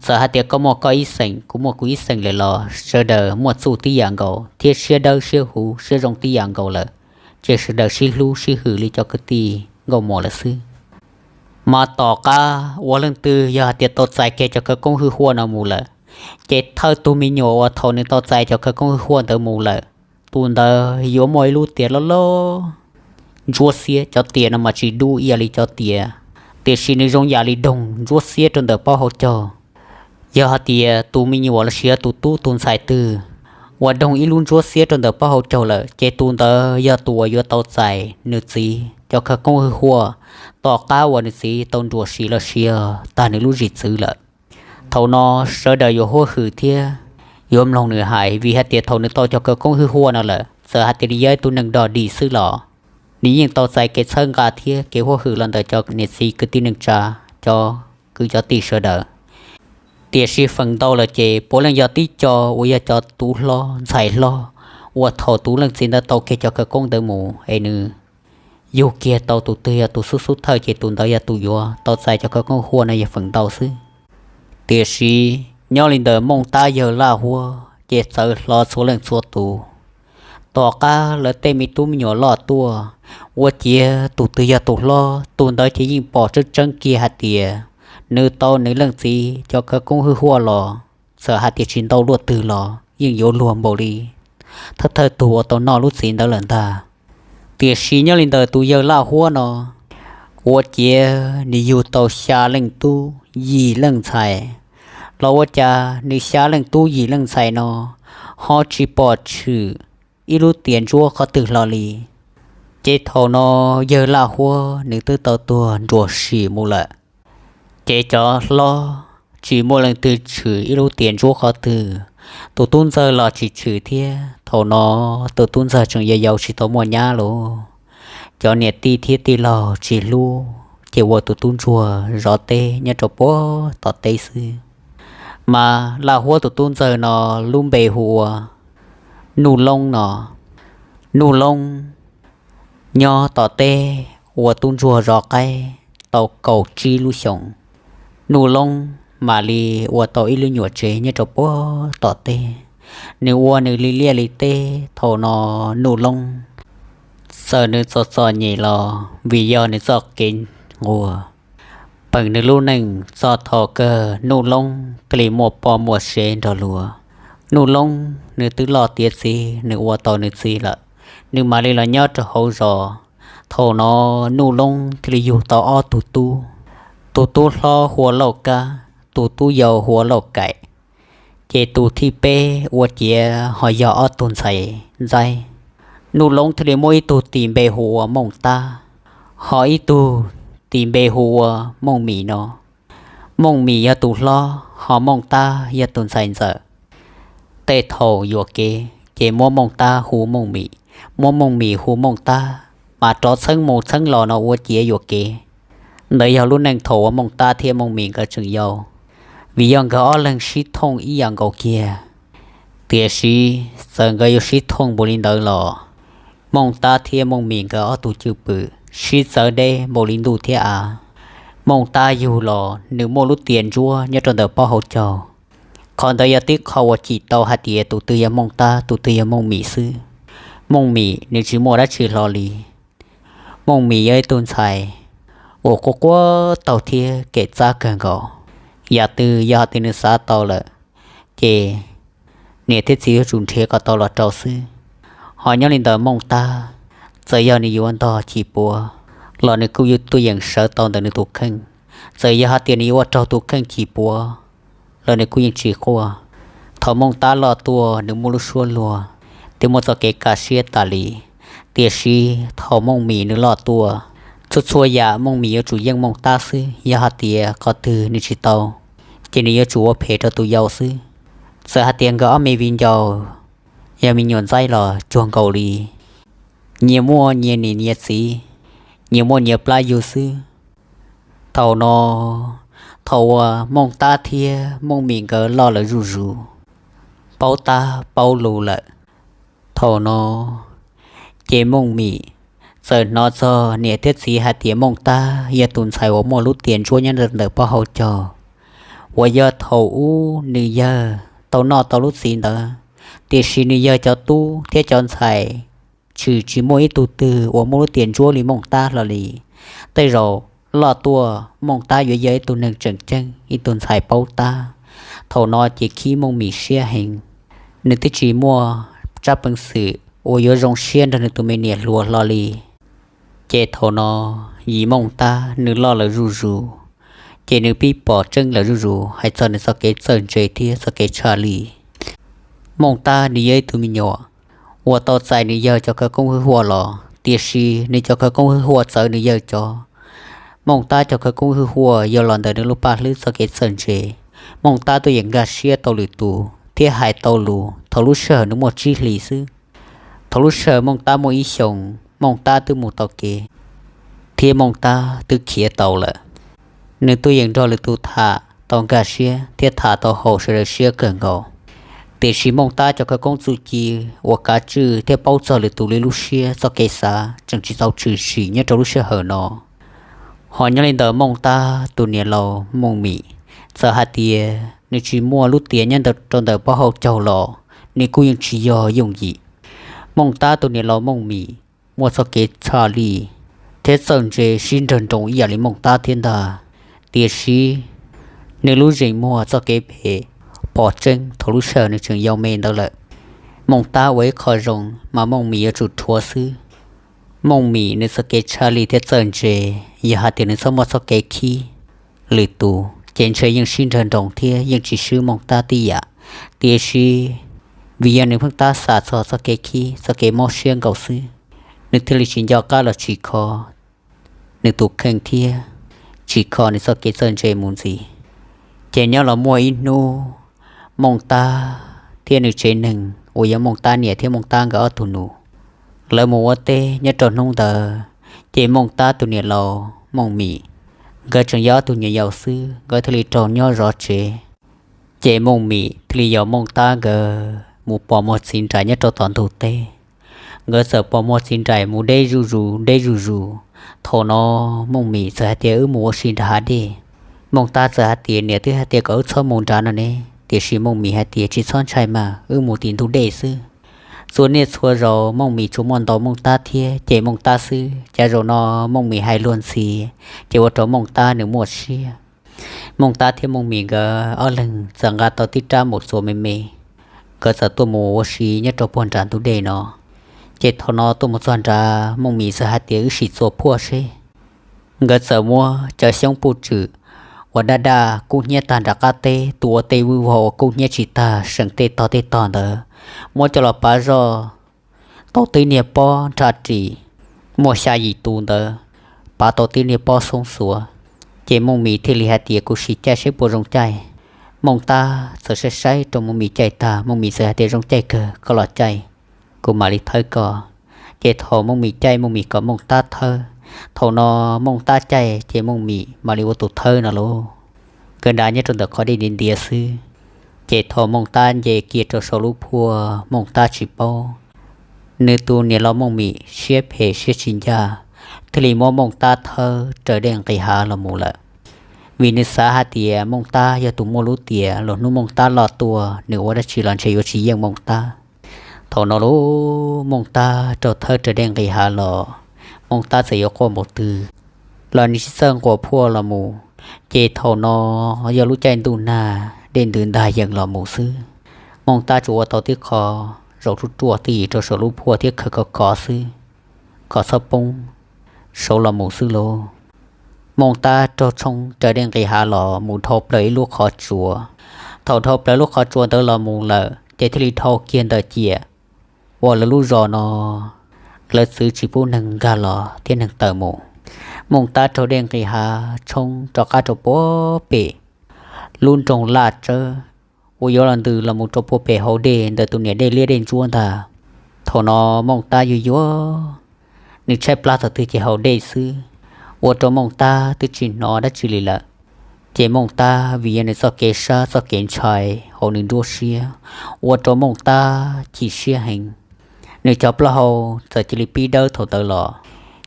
Txawm hais tias koj muaj koj ib xeem, kuv muaj kuv ib xeem lawm los sawv daws muaj txuj tib yam nkaus thiab siab dawb siab huv siab zoo tib yam nkaus lawm, ces sawv daws sib hlub sib hwm li cov kwv tij nkauj muam lawm xwb. Mas tom qab uas leej twg yog hais tias tau txais kiag cov khawv koob hwj huaj no mus lawm, ces thawj tug me nyuam uas thaum nws tau txais cov khawv koob hwj huaj ntawd mus lawm, tus ntawd yuav muaj ib lub tiam loj loj ntsuab xiab, cov tias no mas tsis dub ib yam li cov tias, tiam sis nws zoo yam li doog ntsuab xiab rau ntawm pob hauv caug. Yog hais tias tus me nyuam los sis yog tus tub tus ntxhais twg uas doog ib lub ntsuab xiab rau ntawm pob hauv caug lawm ces tus ntawd yog tus uas yuav tau txais nws txiv cov khawv koob hwj huaj, tom qab uas nws txiv tau nruam sim los sis yog tag nws lub zim txwv lawm. Thaum no sawv daws yuav huaj hwm thiab yuav mloog nws hais, vim hais tias thaum nws tau cov khawv koob hwj huaj no lawm, txawm hais tias nws yog ib tug neeg dog dig xwb los nws yeej tau txais kev txhawb nqa thiab kev huaj hwm los ntawm cov niam txiv kwv tij neej tsa, cov kwv cov tij sawv daws. Tiam sis feem ntau lawm ces puav leej yog tib co uas yog cov tub hlob ntxhais hlob uas thaum tus leej txiv ntawd tau kiag cov khawv koob ntawd mus es nws yug kiag tau tus twg yog tus xub xub thawj ces tus ntawd yog tus yuav tau txais cov khawv koob hwj huaj no yog feem ntau xwb. Tiam sis nyob li ntawm Mooj Tab yawg Laj Huab ces txawv hlo txhua leej txhua tus. Tom qab lawv tej me tub me nyuam loj tuaj, ua ciav tus twg yog tus hlob tus ntawd ces yeej pom tseeb tseeb kiag hais tias nws tau nws leej txiv cov khawv koob hwj huaj los txawm hais tias tsis ntau luaj twg los yeej yuav luag npaum li thawj thawj tug uas tau noj lub txiv ntawd lawm ntag. Tiam sis nyob li ntawm tus yawg Laj Huab no, ua ciav nws yug tau xya leej tub yim leej ntxhais, los ua cas nws xya leej tub yim leej ntxhais no ho tsis pom tshwm ib lub tias ntsuab qhov twg hlo li. Ces thaum no yawg Laj Huab nws twb tau tuag nruam sim mus lawm. Ces cov hlob tsis muaj leej twg tshwm ib lub tias ntsuab qhov twg, tus tub ntxawg los tsis tshwm thiab. Thaum no tus tub ntxawg tseem yau yau tsis tau muaj nyab lawm, cov niam tij thiab tij laug tsis hlub ces ua tus tub ntsuag zov teb nyob rau puag tom teb xwb. Mas Laj Huab tus tub ntxawg no lub npe hu ua Nuj Loob no. Nuj Loob nyob tom teb ua tub ntsuag zov qaib tau kaum tsib lub xyoos. Nuj Loob mam li ua tau ib lub nyuam tsev nyob rau puag tom teb. Nws ua nws li liaj li teb. Thaum no Nuj Loob txawm nws txom txom nyem los vim yog nws txoj kev nquag peem nws lub neej txog thaum kawg Nuj Loob thiaj li muaj poj muaj sev nrog luag. Nuj Loob nws twb loj tiav txiv, nws ua tau nws txiv lawm, nws mam li los nyob rau hauv zos. Thaum no Nuj Loob thiaj li yug tau ob tug tub, tus tub hlob hu ua Lauj Kab, tus tub yau hu ua Lauj Kaim. Ces tus thib peb ua ciav ho yog ob tug ntxhais ntxaib. Nuj Loob thiaj li muaj ib tug tis npe hu ua Mooj Tab, ho ib tug tis npe hu ua Mooj Mim no. Mooj Mim yog tus hlob, ho Mooj Tab yog tus ntxhais ntxawm. Tej thaum yuam kev ces muab Mooj Tab hu Mooj Mim, muab Mooj Mim hu Mooj Tab, mas rov txheeb mus txheeb los no ua ciav yuam kev. Ntawd yog lub neej thaum uas Mooj Tab thiab Mooj Mim nkawd tseem yau, vim yog nkawd ob leeg sib thooj ib yam nkaus kiag. Tiam sis txawm nkawd yuav sib thooj npaum li ntawd los Mooj Tab thiab Mooj Mim nkawd ob tug cwj pwm sib txawv deb npaum li ntuj thiab av. Mooj Tab yug los nws muaj lub tias ntsuab nyob rau ntawm pob hauv caug. Qhov ntawd yog tib qho uas cim tau hais tias tus twg yog Mooj Tab tus twg yog Mooj Mim xwb. Mooj Mim nws tsis muaj dab tsi hlo li. Mooj Mim yog ib tug ntxhais uas quaj quaj taug thiab kev txab kawg nkaus. Yam twg yog hais tias nws xav tau lawm ces niam thiab txiv yuav tsum nrhiav kom tau los rau xwb. Ho nyob li ntawm Mooj Tab, txawm yog nws yuav ntog chim puav los nws kuj yuav tuaj yeem sawv tau ntawm nws tus kheej. Txawm yog hais tias nws yuav ua raug tus kheej chim puav los nws kuj yeej tsis quaj. Thaum Mooj Tab loj tuaj nws muaj lub suab luag thiab muaj txoj kev kaj siab tas li. Tiam sis thaum Mooj Mim nws loj tuaj, txhua txhua yam Mooj Mim yuav tsum yeej Mooj Tab xwb. Yog hais tias qhov twg nws tsis tau ces nws yuav tsum ua phem rau tus yau xwb. Txawm hais tias nkawd ob me viv ncaus yog me nyuam ntxaib los cuag nkaus li, nyias muaj nyias niam nyias txiv, nyias muaj nyias plab yug xwb. Thaum no, thaum uas Mooj Tab thiab Mooj Mim nkawd loj lawm zuj zus, paub tab paub lus lawm, thaum no ces Mooj Mim txawm hnov txog niam thiab txiv hais tias Mooj Tab yog tus ntxhais uas muaj lub tias ntsuab nyob ntawm pob hauv caug, uas yog thaum ub nws yawg tau noj tau lub txiv ntawd. Tiam sis nws yawg cov tub thiab cov ntxhais tshwm tsis muaj ib tug twg uas muaj lub tias ntsuab li Mooj Tab hlo li. Tej zaum loj tuaj Mooj Tab yuav yog ib tug neeg tseem ceeb, ib tug ntxhais paub tab. Thaum no ces khib Mooj Mim siab heev, nws twb tsis muaj tsab peev xwm uas yuav zoo siab nrog nws tus me niam hluas hlo li. Ces thaum no yim Mooj Tab nws loj lawm zuj zus, ces nws pib pom tseeb lawm zuj zus hais txog nws txoj kev txawj ntse thiab txoj kev tshaj lij. Mooj Tab nws yog ib tug me nyuam uas tau txais nws yawg cov khawv koob hwj huaj los, tiam sis nws cov khawv koob hwj huaj txawv nws yawg cov. Mooj Tab cov khawv koob hwj huaj yog los ntawm nws lub paj hlwb txoj kev txawj ntse. Mooj Tab tuaj yeem nkag siab tau lwm tus thiab hais tau lus thaum lub sij hawm nws muaj tsib hlis xwb. Thaum lub sij hawm Mooj Tab muaj ib xyoos, Mooj Tab twb mus tau kev thiab Mooj Tab twb khiav tau lawm. Nws tuaj yeem nrog lwm tus tham tau nkag siab thiab tham tau haum sawv daws siab kawg nkaus. Tiam sis Mooj Tab cov khawv koob txuj ci uas kav tswj thiab paub txog lwm tus li lub siab txoj kev xav tseem tsis tau tshwm sim nyob rau lub sij hawm no. Ho nyob li ntawm Mooj Tab tus niam laus Mooj Mim, txawm hais tias nws tsis muaj lub tiam nyob rau ntawm pab hauv caug los nws kuj yeej tsis yog yooj yim. Mooj Tab tus niam laus Mooj Mim muaj txoj kev tshaj lij thiab txawj ntse sib nrawg nroos ib yam li Mooj Tab thiab ntag. Tiam sis nws lub zeem muag txoj kev phem pom tseeb thaum lub sij hawm nws tseem yau me ntawd lawm. Mooj Tab ua ib qho zoo mas Mooj Mim yuav tsum rhuav xwb. Mooj Mim nws txoj kev tshaj lij thiab txawj ntse, yog hais tias nws txhob muaj txoj kev khib lwm tus ces ntshe yeej sib nrawg nroos thiab yeej tsis swb Mooj Tab tib yam. Tiam sis vim yog nws pheej tab xav txog txoj kev khib txoj kev mob siab nkaus xwb, nws thiaj li tsis nco qab los tsim kho nws tus kheej thiab tsim kho nws txoj kev txawj ntse mus ntxiv. Ces nyob los muaj ib hnub, Mooj Tab thiab nws tsev neeg uas yog Mooj Tab niam thiab Mooj Tab nkawd ob tug nus, lawv mus ua teb nyob rau hnub ntawd. Ces Mooj Tab tus niam laus Mooj Mim, nkawd tseem yog ob tug nyuam yaus xwb, nkawd thiaj li raug nyob zov tsev. Ces Mooj Mim thiaj li yog Mooj Tab nkawd mus pos muag txiv nraim nyob rau tom ntug teb. Nkawd txawm pos muag txiv nraim mus deb zuj zus deb zuj zus. Thaum no Mooj Mim txawm hais tias, Wb mus ua si nram hav dej. Mooj Tab txawm hais tias, Niam twb hais tias kom wb txhob mus nrad no ne. Tiam sis Mooj Mim hais tias, Tsis txhob ntshai mas, wb mus tim ntug dej xwb. Txhua niaj txhua zaus Mooj Mim tsuas muaj ntaus Mooj Tab thiab cem Mooj Tab xwb. Cas zaum no Mooj Mim hais luag ntxhi, ces ua rau Mooj Tab nws muaj siab. Mooj Tab thiab Mooj Mim nkawd ob leeg txawm nqa tau tib rab maum txuas me me, nkawd txawm tuaj mus ua si nyob rau puag nram ntug dej no. Ces thaum no tuaj mus txog nrad, Mooj Mim txawm hais tias, Wb sim txuas phuaj seb. Nkawd txawm muab cov xyoob puj tswm uas daj daj kub hnyiab tag nram qab teb, tus ua tej vwj vog uas kub hnyiab tsis tag seem tej tog tej tog ntawd, muab coj los pav zoj tau tib niag pob nrhab ris, muaj xya yim tus ntawd pav tau tib niag pob xoob xuav. Ces Mooj Mim thiaj li hais tias, Kuv sim caij seb puas zoo caij. Mooj Tab txawm saib saib rau Mooj Mim caij tag, Mooj Mim txawm hais tias, Zoo caij kawg, koj los caij, kuv mam li thawb koj. Ces thaum Mooj Mim caij, Mooj Mim kom Mooj Tab thawb. Thaum no Mooj Tab caij ces Mooj Mim mam li ua tus thawb no lauj. Nkawd nrad nyob rau ntawm qhov dej ntiav ntiav xwb. Ces thaum Mooj Tab nce kiag rau saum lub phuaj, Mooj Tab tsis paub, nws tus niam laus Mooj Mim siab phem siab tsis ncaj, thiaj li muab Mooj Tab thawb raws dej nqis hav los mus lawm. Vim nws xav hais tias Mooj Tab yog tus muaj lub tiam, los hnub Mooj Tab loj tuaj nws ua dab tsi los ntshe yuav tsis yeej Mooj Tab. Thaum no lauj, Mooj Tab raug thawb raws dej nqis hav los, Mooj Tab txawm yuav quaj npaum twg los nws tsis txawj nquas phuaj los mus. Ces thaum no yog lub caij ntuj nag dej ntws ntag yees los mus xwb. Mooj Tab tsuas ua tau tib qho zaum ruaj ruaj twj ywm rau saum lub phuaj thiab khaws kov kov xwb, kom txhob poob saud los mus xwb lauj. Mooj Tab raug tshoob raws dej nqis hav los mus dhau plaws ib lub qhov tsua. Thaum dhau plaws lub qhov tsua ntawd los mus lawm ces thiaj li dhau kiag ntawm ciam uas lawv lub zos no lawv txwv tsis pub neeg nkag los thiab neeg tawm mus. Mooj Tab raug dej nqis hav tshoob rov qab rau puag pem lub nroog Laj Tsawb uas yuav los ntws los mus rau puag pem hauv dej ntawm tus niam dej liab dej ntsuab ntag. Thaum no Mooj Tab yuag yuag, nws tshaib plab thaum twg ces haus dej xwb, ua rau Mooj Tab twb tsis hnov dab tsi li lawm. Ces Mooj Tab vim yog nws txoj kev sab txoj kev ntshai hauv nws nruab siab, ua rau Mooj Tab chim siab heev. Nws cov plaub hau txawm cia li pib dawb thaum ntawd los,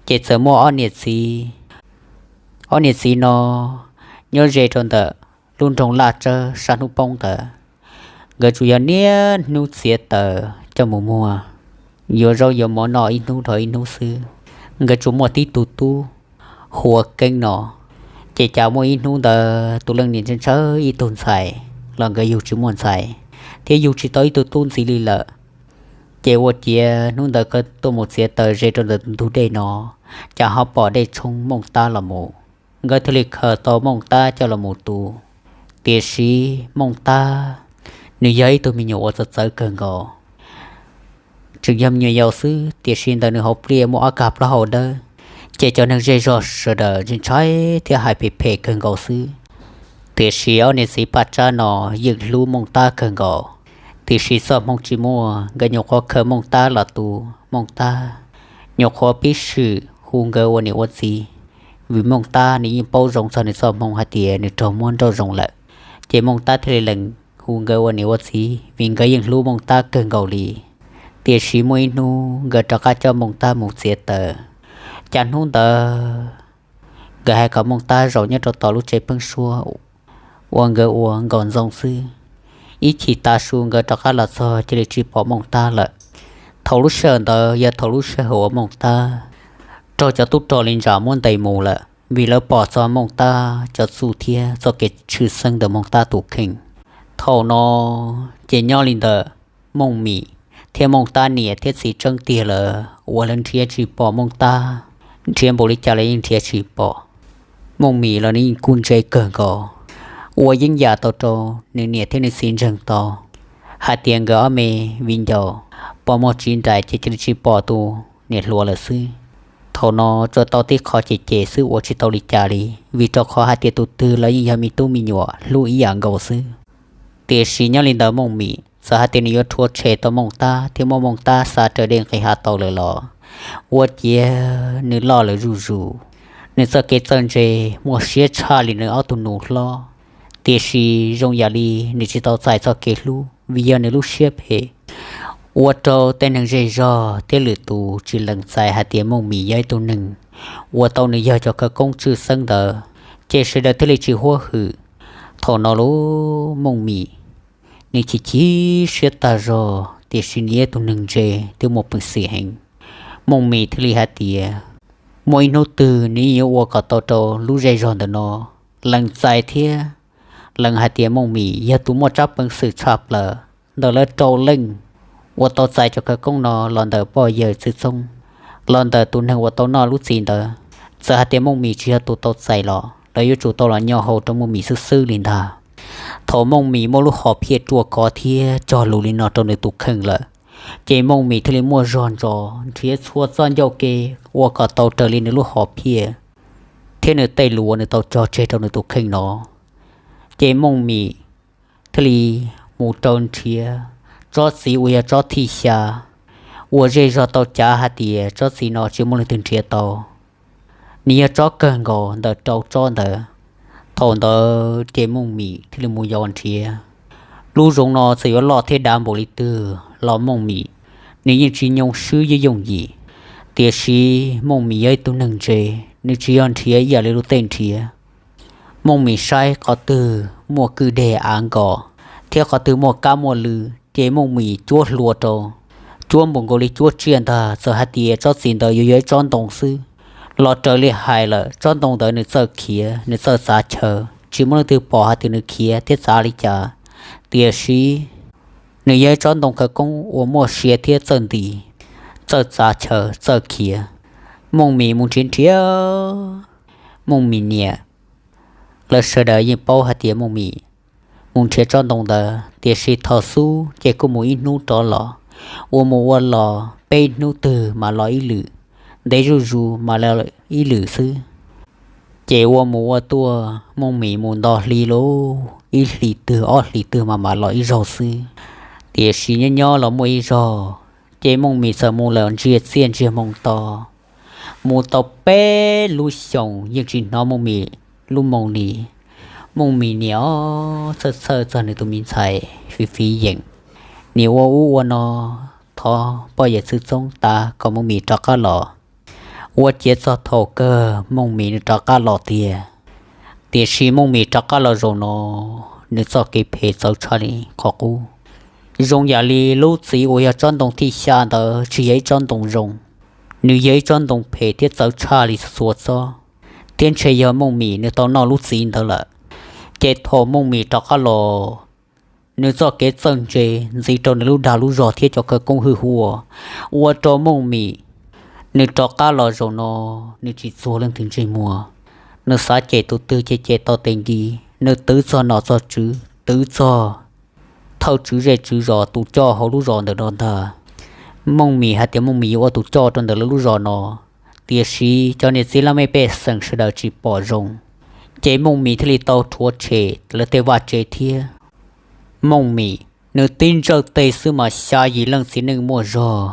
ces txawm muaj ob niam txiv, ob niam txiv no nyob ze rau ntawm lub nroog Laj Tsawb sab hnub poob ntawd. Nkawd tsuas yog niaj hnub txiav taws coj mus muag, yuav zaub yuav mov noj ib hnub dhau ib hnub xwb. Nkawd tsuas muaj tib tug tub hu ua Keeb no. Ces cas muaj ib hnub ntawd tus leej niam ntshaw ntshaw ib tug ntxhais los nkawd yug tsis muaj ntxhais, thiab yug tsis tau ib tug tub ntxiv li lawm. Ces ua ciav hnub ntawd nkawd tuaj mus txiav taws ze rau ntawm ntug dej no, cas ho pom dej tshoob Mooj Tab los mus. Nkawd thiaj li khaws tau Mooj Tab coj los mus tu. Tiam sis Mooj Tab nws yog ib tug me nyuam uas txawv txawv kawg nkaus, tseem yog me nyuam yaus xwb, tiam sis ntawm nws hauv pliaj muaj ob kag plaub hau dawb, ces cov neeg zej zog sawv daws ntshai thiab hais phem phem kawg nkaus xwb. Tiam sis ob niam txiv Paj Tsab no yeej hlub Mooj Tab kawg nkaus, tiam sis txoj hmoo tsis muaj, nkawd nyuam qhuav khaws Mooj Tab los tu. Mooj Tab nyuam qhuav pib swm hu nkawd ua niam ua txiv, vim Mooj Tab nws yeej paub zoo txog nws txoj hmoo hais tias nws raug muab nrauj zoo lawm. Ces Mooj Tab thiaj li lees hu nkawd ua niam ua txiv vim nkawd yeej hlub Mooj Tab kawg nkaus li. Tiam sis muaj ib hnub nkawd rov qab coj Mooj Tab mus txiav taws. Cas hnub ntawd nkawd hais kom Mooj Tab zaum nyob rau tom lub tsev pheeb suab uas nkawd ua nkaus ntxoo xwb. Ib chim tav su nkawd rov qab los txog cia li tsis pom Mooj Tab lawm. Thaum lub sij hawm ntawd yog thaum lub sij hawm uas Mooj Tab raug cov tub rog li ntsa muab ntes mus lawm, vim lawv pom txog Mooj Tab cov txuj thiab txoj kev tshwj xeeb ntawm Mooj Tab tus kheej. Thaum no ces nyob li ntawm Mooj Mim thiab Mooj Tab niam thiab txiv tseeb tiag lawm uas lawv nrhiav tsis pom Mooj Tab, nrhiav npaum li cas los yeej nrhiav tsis pom. Mooj Mim los nws yeej kuj ntse kawg nkaus, ua yeeb yam tau rau nws niam thiab nws txiv ntseeg tau hais tias nkawd ob me viv ncaus pom muag tsiv nraim ces cia li tsis pom tus niam hluas lawm xwb. Thaum no tsuas tau tib qho cem cem xwb ua tsis tau li cas li, vim rau qhov hais tias tus twg los yeej yog me tub me nyuam hlub ib yam nkaus xwb. Tiam sis nyob li ntawd Mooj Mim txawm hais tias nws yuav rhuav tshem tau Mooj Tab thiab muab Mooj Tab xa raws dej nqis hav tau lawm los ua ciav nws loj lawm zuj zus, nws txoj kev txawj ntse muaj siab tshaj li nws ob tug nus hlob. Tiam sis zoo yam li nws tsis tau txais txoj kev hlub vim yog nws lub siab phem, ua rau tej neeg zej zog thiab lwm tus tsis lees txais hais tias Mooj Mim yog ib tug neeg uas tau nws yog cov khawv koob tshwj xeeb ntawd, ces sawv daws thiaj li tsis huab hwm. Thaum no lub Mooj Mim nws chim chim siab tag zog, tiam sis nws yog ib tug neeg ntse thiab muaj peev xwm heev. Mooj Mim thiaj li hais tias muaj ib hnub twg nws yeej yuav ua kom tau rau lub zej zog ntawm no lees txais thiab lees hais tias Mooj Mim yog tus muaj tsab peev xwm tshaj plaws ntawm lawv rau leej uas tau txais cov khawv koob no los ntawm poj yawm txwv txoob, los ntawm tus neeg uas tau noj lub txiv ntawd. Txawm hais tias Mooj Mim tsis yog tus tau txais los lawv yuav tsum tau los nyo hau rau Mooj Mim xwb xwb li ntag. Thaum Mooj Mim muaj lub hom phiaj ruaj khov thiab cog lus li no rau nws tus kheej lawm, ces Mooj Mim thiaj li muaj zog ntsos nrhiav txhua txoj ncauj ke ua kom tau raws li nws lub hom phiaj thiab nws tej lus uas nws tau cog tseg rau nws tus kheej no. Ces Mooj Mim thiaj li mus rau nrhiav tsob txiv uas yog tsob thij xya, uas zej zog tau cav hais tias tsob txiv no tsis muaj leej twg nrhiav tau, nws yog tsob kawg nkaus ntawm rau tsob ntawd. Thaum ntawd ces Mooj Mim thiaj li mus yos nrhiav. Lub zoov no txawm yuav loj thiab dav npaum li twg los Mooj Mim nws yeej tsis nyoo swb yooj yooj yim. Tiam sis Mooj Mim yog ib tug neeg ntse, nws tsis yog nrhiav ib yam li luag tej nrhiav. Mooj Mim saib qhov twg muaj kwj deg av nkos thiab qhov twg muaj kab muaj lw, ces Mooj Mim cuab hlua rau, cuab npaum nkaus li cuab tsiaj ntag. Txawm hais tias tsob txiv ntawd yuav yog ib tsob ntoo xwb los raws li hais lawm, tsob ntoo ntawd nws txawj khiav, nws txawj txav chaw, tsis muaj leej twg pom hais tias nws khiav thiab txav li cas. Tiam sis nws yog ib tsob ntoo khawv koob uas muaj sia thiab txawj nti, txawj txav chaw, txawj khiav. Mooj Mim mus nrhiav nrhiav, Mooj Mim niam lawv sawv daws yeej paub hais tias Mooj Mim mus nrhiav tsob ntoo ntawd, tiam sis thaum xub ces kuj mus ib hnub rov los, ua mus ua los peb hnub twg mas los ib lwm, ntev zuj zus mas los ib lwm xwb. Ces ua mus ua tuaj Mooj Mim mus nto hli lauj, ib hlis twg ob hlis twg mas mam los ib zaug xwb. Tiam sis nyob nyob los muaj ib zaug, ces Mooj Mim txawm mus lawm ntsiag txiaj ntsiag hmoo to, mus tau peb lub xyoos yeej tsis hnov Mooj Mim lub moo li. Mooj Mim niam ob txhawj txhawj txog nws tus me ntxhais fiv fiv yeem, niam ua ub ua no thov poj yawm txwv txoob tas kom Mooj Mim rov qab los. Ua ciav txog thaum kawg Mooj Mim nws rov qab los tiag. Tiam sis Mooj Mim rov qab los zaum no, nws txoj kev phem txawv tshaj li qhov qub. Zoo yam li lub txiv uas yog tsob ntoo thij xya ntawd tsis yog ib tsob ntoo zoo, nws yog ib tsob ntoo phem thiab txawv tshaj li txhua txob, thiab ntshe yog Mooj Mim nws tau noj lub txiv ntawd lawm. Ces thaum Mooj Mim rov qab los, nws txoj kev txawj ntse ntxiv rau nws lub dag lub zog thiab cov khawv koob hwj huam, ua rau Mooj Mim nws rov qab los zaum no nws tsis txuag leej twg ntsej muag. Nws xav cem tus twg ces cem tau tes nti. Nws twv txog nom txog tswv, twv txog thawj tswv zej tswv zos tus coj hauv lub zos ntawm no ntag. Mooj Mim hais tias Mooj Mim yuav ua tus coj rau ntawm lawv lub zos no, tiam sis cov niam txiv laj mej pej xeem sawv daws tsis pom zoo, ces Mooj Mim thiaj li tau rhuav tshem lawv tej vaj tsev thiab. Mooj Mim nws tib ntsawj tes xwb mas xya yim leej txiv neej muaj zog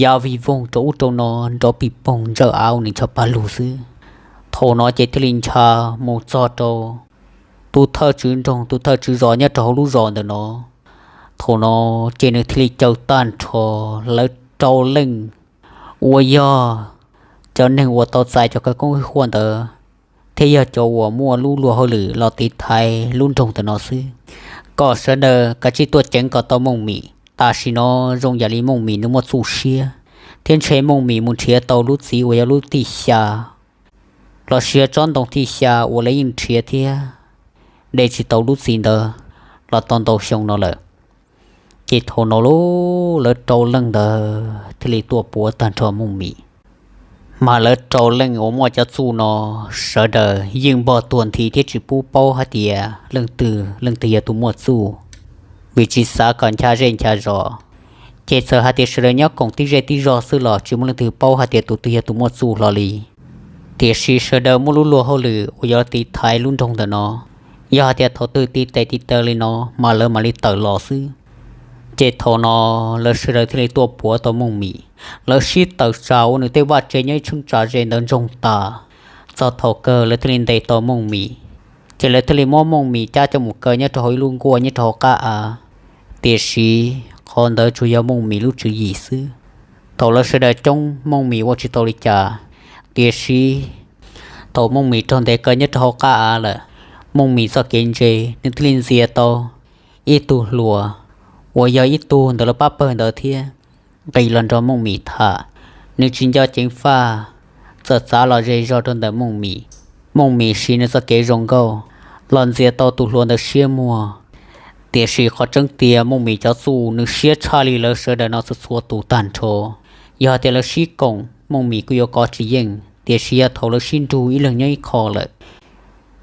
ya vij voog rau ub rau no, nrov pij poog ntsawj av nws ncho pa lug xwb. Thaum no ces thiaj li ncha mus txog rau tus thawj tswv nroog tus thawj tswv zos nyob rau hauv lub zos ntawm no. Thaum no ces nws thiaj li caw tag nrho lawv rau leej uas yog cov neeg uas tau txais cov khawv koob hwj huam ntawd thiab yog cov uas muaj lub luag hauj lwm los tiv thaiv lub nroog ntawm no xwb, kom sawv daws kav tsij tuaj ceev kom tau Mooj Mim. Tam sim no zoo yam li Mooj Mim nws muaj txuj siab, thiab ntshe Mooj Mim mus nrhiav tau lub txiv uas yog lub tij xya los sis tsob ntoo tij xya uas lawv yeej nrhiav thiab de tsis tau lub txiv ntawd los tau ntau xyoo no lawm. Ces thaum no lawv rau leej ntawd thiaj li tuaj puav tag nrho Mooj Mim. Mas lawv rau leej uas muaj cov txuj no sawv daws yeej npog tuag nthi thiab tsis pub paub hais tias leej twg leej twg yog tus muaj txuj, vim tsis xav kom ncha zej ncha zos. Ces txawm hais tias sawv daws nyob koom tib zej tib zog xwb los tsis muaj leej twg paub hais tias tus twg yog tus muaj txuj hlo li. Tiam sis sawv daws muaj lub luag hauj lwm uas yuav tiv thaiv lub nroog ntawm no, yog hais tias thaum twg tiv tes tiv taw li no mas lawv mam li tawm los xwb. Ces thaum no lawv sawv daws thiaj li tuaj puav tau Mooj Mim. Lawv sib tawm tsam ua nws tej vaj tsev nyob ib tsheej tsam ze ntawd ntsoog tas. Txog thaum kawg lawv thiaj li ntes tau Mooj Mim. Ces lawv thiaj li muab Mooj Mim cab coj mus kaw nyob rau hauv ib lub nkuaj nyob rau hauv qab av. Tiam sis qhov ntawd tsuas yog Mooj Mim lub tswv yim xwb. Thaum lawv sawv daws coob Mooj Mim ua tsis tau li cas, tiam sis thaum Mooj Mim raug ntes kaw nyob rau hauv qab av lawm, Mooj Mim txoj kev ntse nws thiaj li ntxias tau ib tug hluas uas yog ib tug ntawm lawv pab pawg ntawd thiab nqis los nrog Mooj Mim tham. Nws tsis nco ceev faj, txawm txav los ze zog rau ntawm Mooj Mim. Mooj Mim siv nws txoj kev zoo nkauj los ntxias tau tus hluas ntawd siab muag. Tiam sis qhov tseeb tiag Mooj Mim cov txuj nws siab tshaj li lawv sawv daws no txhua txhua tus tag nrho. Yog hais tias lawv sib koom Mooj Mim kuj yuav kov tsis yeej, tiam sis yog thaum lawv sib nrug ib leeg nyob ib qho lawm,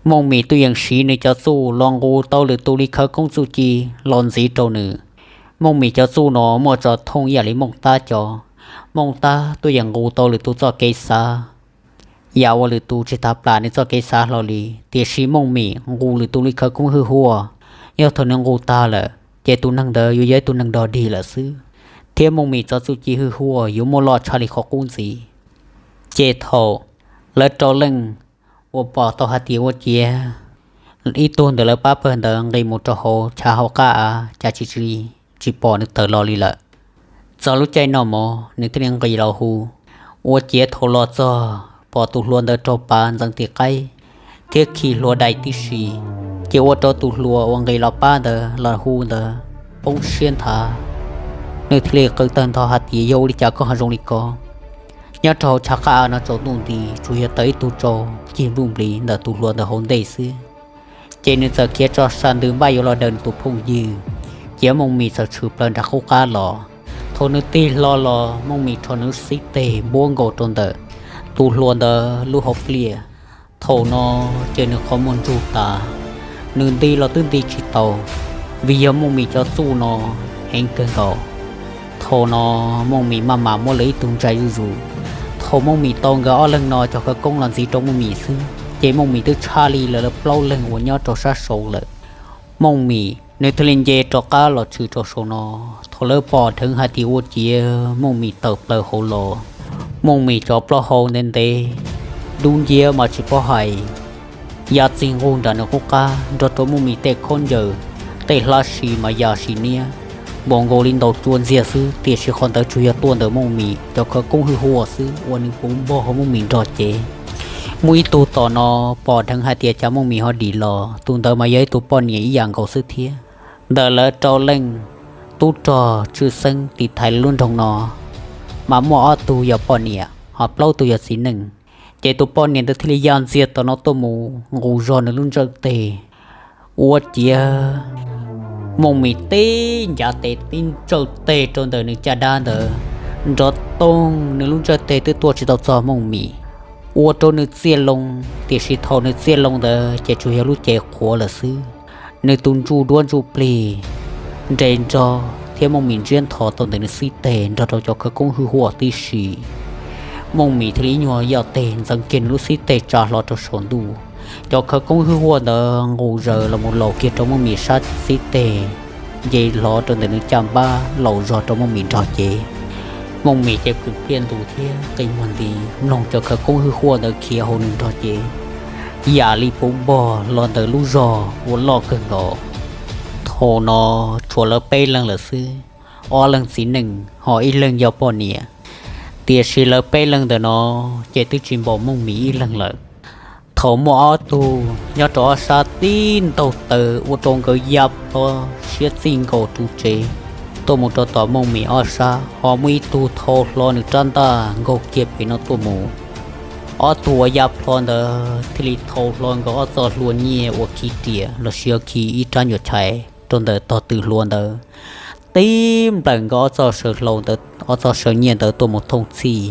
Mooj Mim tuaj yeem siv nws cov txuj los nqus tau lwm tus li khawv koob txuj ci los ntxiv rau nws. Mooj Mim cov txuj no muaj tso thooj ib yam li Mooj Tab cov. Mooj Tab tuaj yeem nqus tau lwm tus txoj kev xav, yam uas lwm tus tsis tas plam nws txoj kev xav hlo li, tiam sis Mooj Mim nqus lwm tus li khawv koob hwj huaj. Yog thaum nws nqus tag lawm ces tus neeg ntawd yuav yog ib tug neeg dog dig lawm xwb, thiab Mooj Mim txoj txuj ci hwj huaj yuav muaj loj tshaj li qhov qub ntxiv. Ces thaum lawv rau leej uas pom tau hais tias ua ciav ib tug ntawm lawv pab pawg ntawd nqis mus rau hauv chav hauv qab av cas tsis, tsis pom nws tawm los li lawm. Txog lub caij noj mov nws thiaj li nqis los hu. Ua ciav thaum los txog pom tus hluas ntawd raug pav ntxeev tim qaib thiab khi hlua dai tib si, ces ua rau tus hluas uas nqis los pab ntawd los hu ntawd poob siab nthav. Nws thiaj li qw tawg ntho hais tias, yog ua li cas koj ho zoo li ko? Nyob rau hauv chav qab av no tsaus ntuj nti tsuas yog tawm ib tug tsau cig npluj nplis ntawm tus hluas ntawd hauv ntej xwb. Ces nws txawm khiav tso sa ntws npaj yuav los daws nws tus phooj ywg, cia Mooj Mim txawm tshwm plaws nram qub qab los. Thaum nws tig hlo los Mooj Mim rho nws xib teg npuab nkaus rau ntawm tus hluas ntawd lub hauv pliaj. Thaum no ces nws qhov muag ntsug tas, nws nti los twb nti tsis tau, vim yog Mooj Mim cov txuj no heev kawg nkaus. Thaum no Mooj Mim maj mam muab lawv ib tug ntsia zuj zus. Thaum Mooj Mim tau nkawd ob leeg no cov khawv koob los ntxiv rau Mooj Mim xwb, ces Mooj Mim twb tshaj li lawv plaub leeg uas nyob rau sab saud lawm. Mooj Mim nws thiaj li nce rov qab los tshwm rau saum no. Thaum lawv pom dheev hais tias ua ciav Mooj Mim tawm plaws hauv los, Mooj Mim cov plaub hau ntev ntev, dub nciab mas tsis paub hais, ya txij nqug nram nws qub qab nrog rau Mooj Mim tej khaub ncaws, tej hlab si mas ya sim niab npaum nkaus li ntaus cua ntxiag xwb, tiam sis qhov ntawd tsuas yog tuaj ntawm Mooj Mim cov khawv koob hwj huaj xwb uas nws puv npog hauv Mooj Mim nrog cev. Muaj ib tug tom no pom dheev hais tias cas Mooj Mim ho dim los, tus ntawd mas yog ib tug poj niam ib yam nkaus xwb thiab. Ntawm lawv rau leej tub rog tshwj xeeb tiv thaiv lub nroog no mas muaj ob tug yog poj niam ho plaub tug yog txiv neej. Ces tus poj niam ntawd thiaj li ya ntxiag tom no tuaj mus nqus zog nws lub ntsawj teg, ua ciav Mooj Mim tib ncav tes tib ntsawj teg rau ntawm nws caj dab ntawd, nrov toog, nws lub ntsawj teg twb tuaj tsis tau txog Mooj Mim, ua rau nws txiaj loo, tiam sis thaum nws txiaj loo ntawd ces tsuas yog lub cev qhuav lawm xwb. Nws tus ntsuj duab ntsuj plig nres nrog thiab Mooj Mim ntsiab nthos tau ntawm nws xib teg nrog rau cov khawv koob hwj huaj tib si. Mooj Mim thiaj li ib nyuag yoj teg ntxeev kiag nws lub xib teg tsa hlo rau saum ntuj. Cov khawv koob hwj huaj ntawd nqus zaws los mus laus kiag rau Mooj Mim sab xib teg, nce hlo rau ntawm nws caj npab laus zog rau Mooj Mim nrog cev. Mooj Mim ces kwv pliaj ntus thiab qi muag nti mloog cov khawv koob hwj huaj ntawd khiav hauv nws nrog cev, yam li puv npog los ntawm lub zog ua loj kawg nkaus. Thaum no tshuav lawv peb leeg lawm xwb, ob leeg txiv neej ho ib leeg yog poj niam. Tiam sis lawv peb leeg ntawm no ces twb tsis npaum Mooj Mim ib leeg lawm. Thaum muaj ob tug nyob rau ob sab tib ntaug taws ua rau nkawd ya plho siab txij nkaus ru tsev tuaj mus rau tom Mooj Mim ob sab, ho muaj ib tug thau hlo nws rab ntaj nkaug kiag pem no tuaj mus. Ob tug uas ya plho ntawd thiaj li thau hlo nkawd ob txoj hlua nyiaj uas khi riam los sis khi ib rab nyuag chais rau ntawm tog tw hlua ntawd, tib nplawm nkawd ob txoj saw hlau ntawd, ob txoj saw nyiaj ntawd tuaj mus thooj txhij.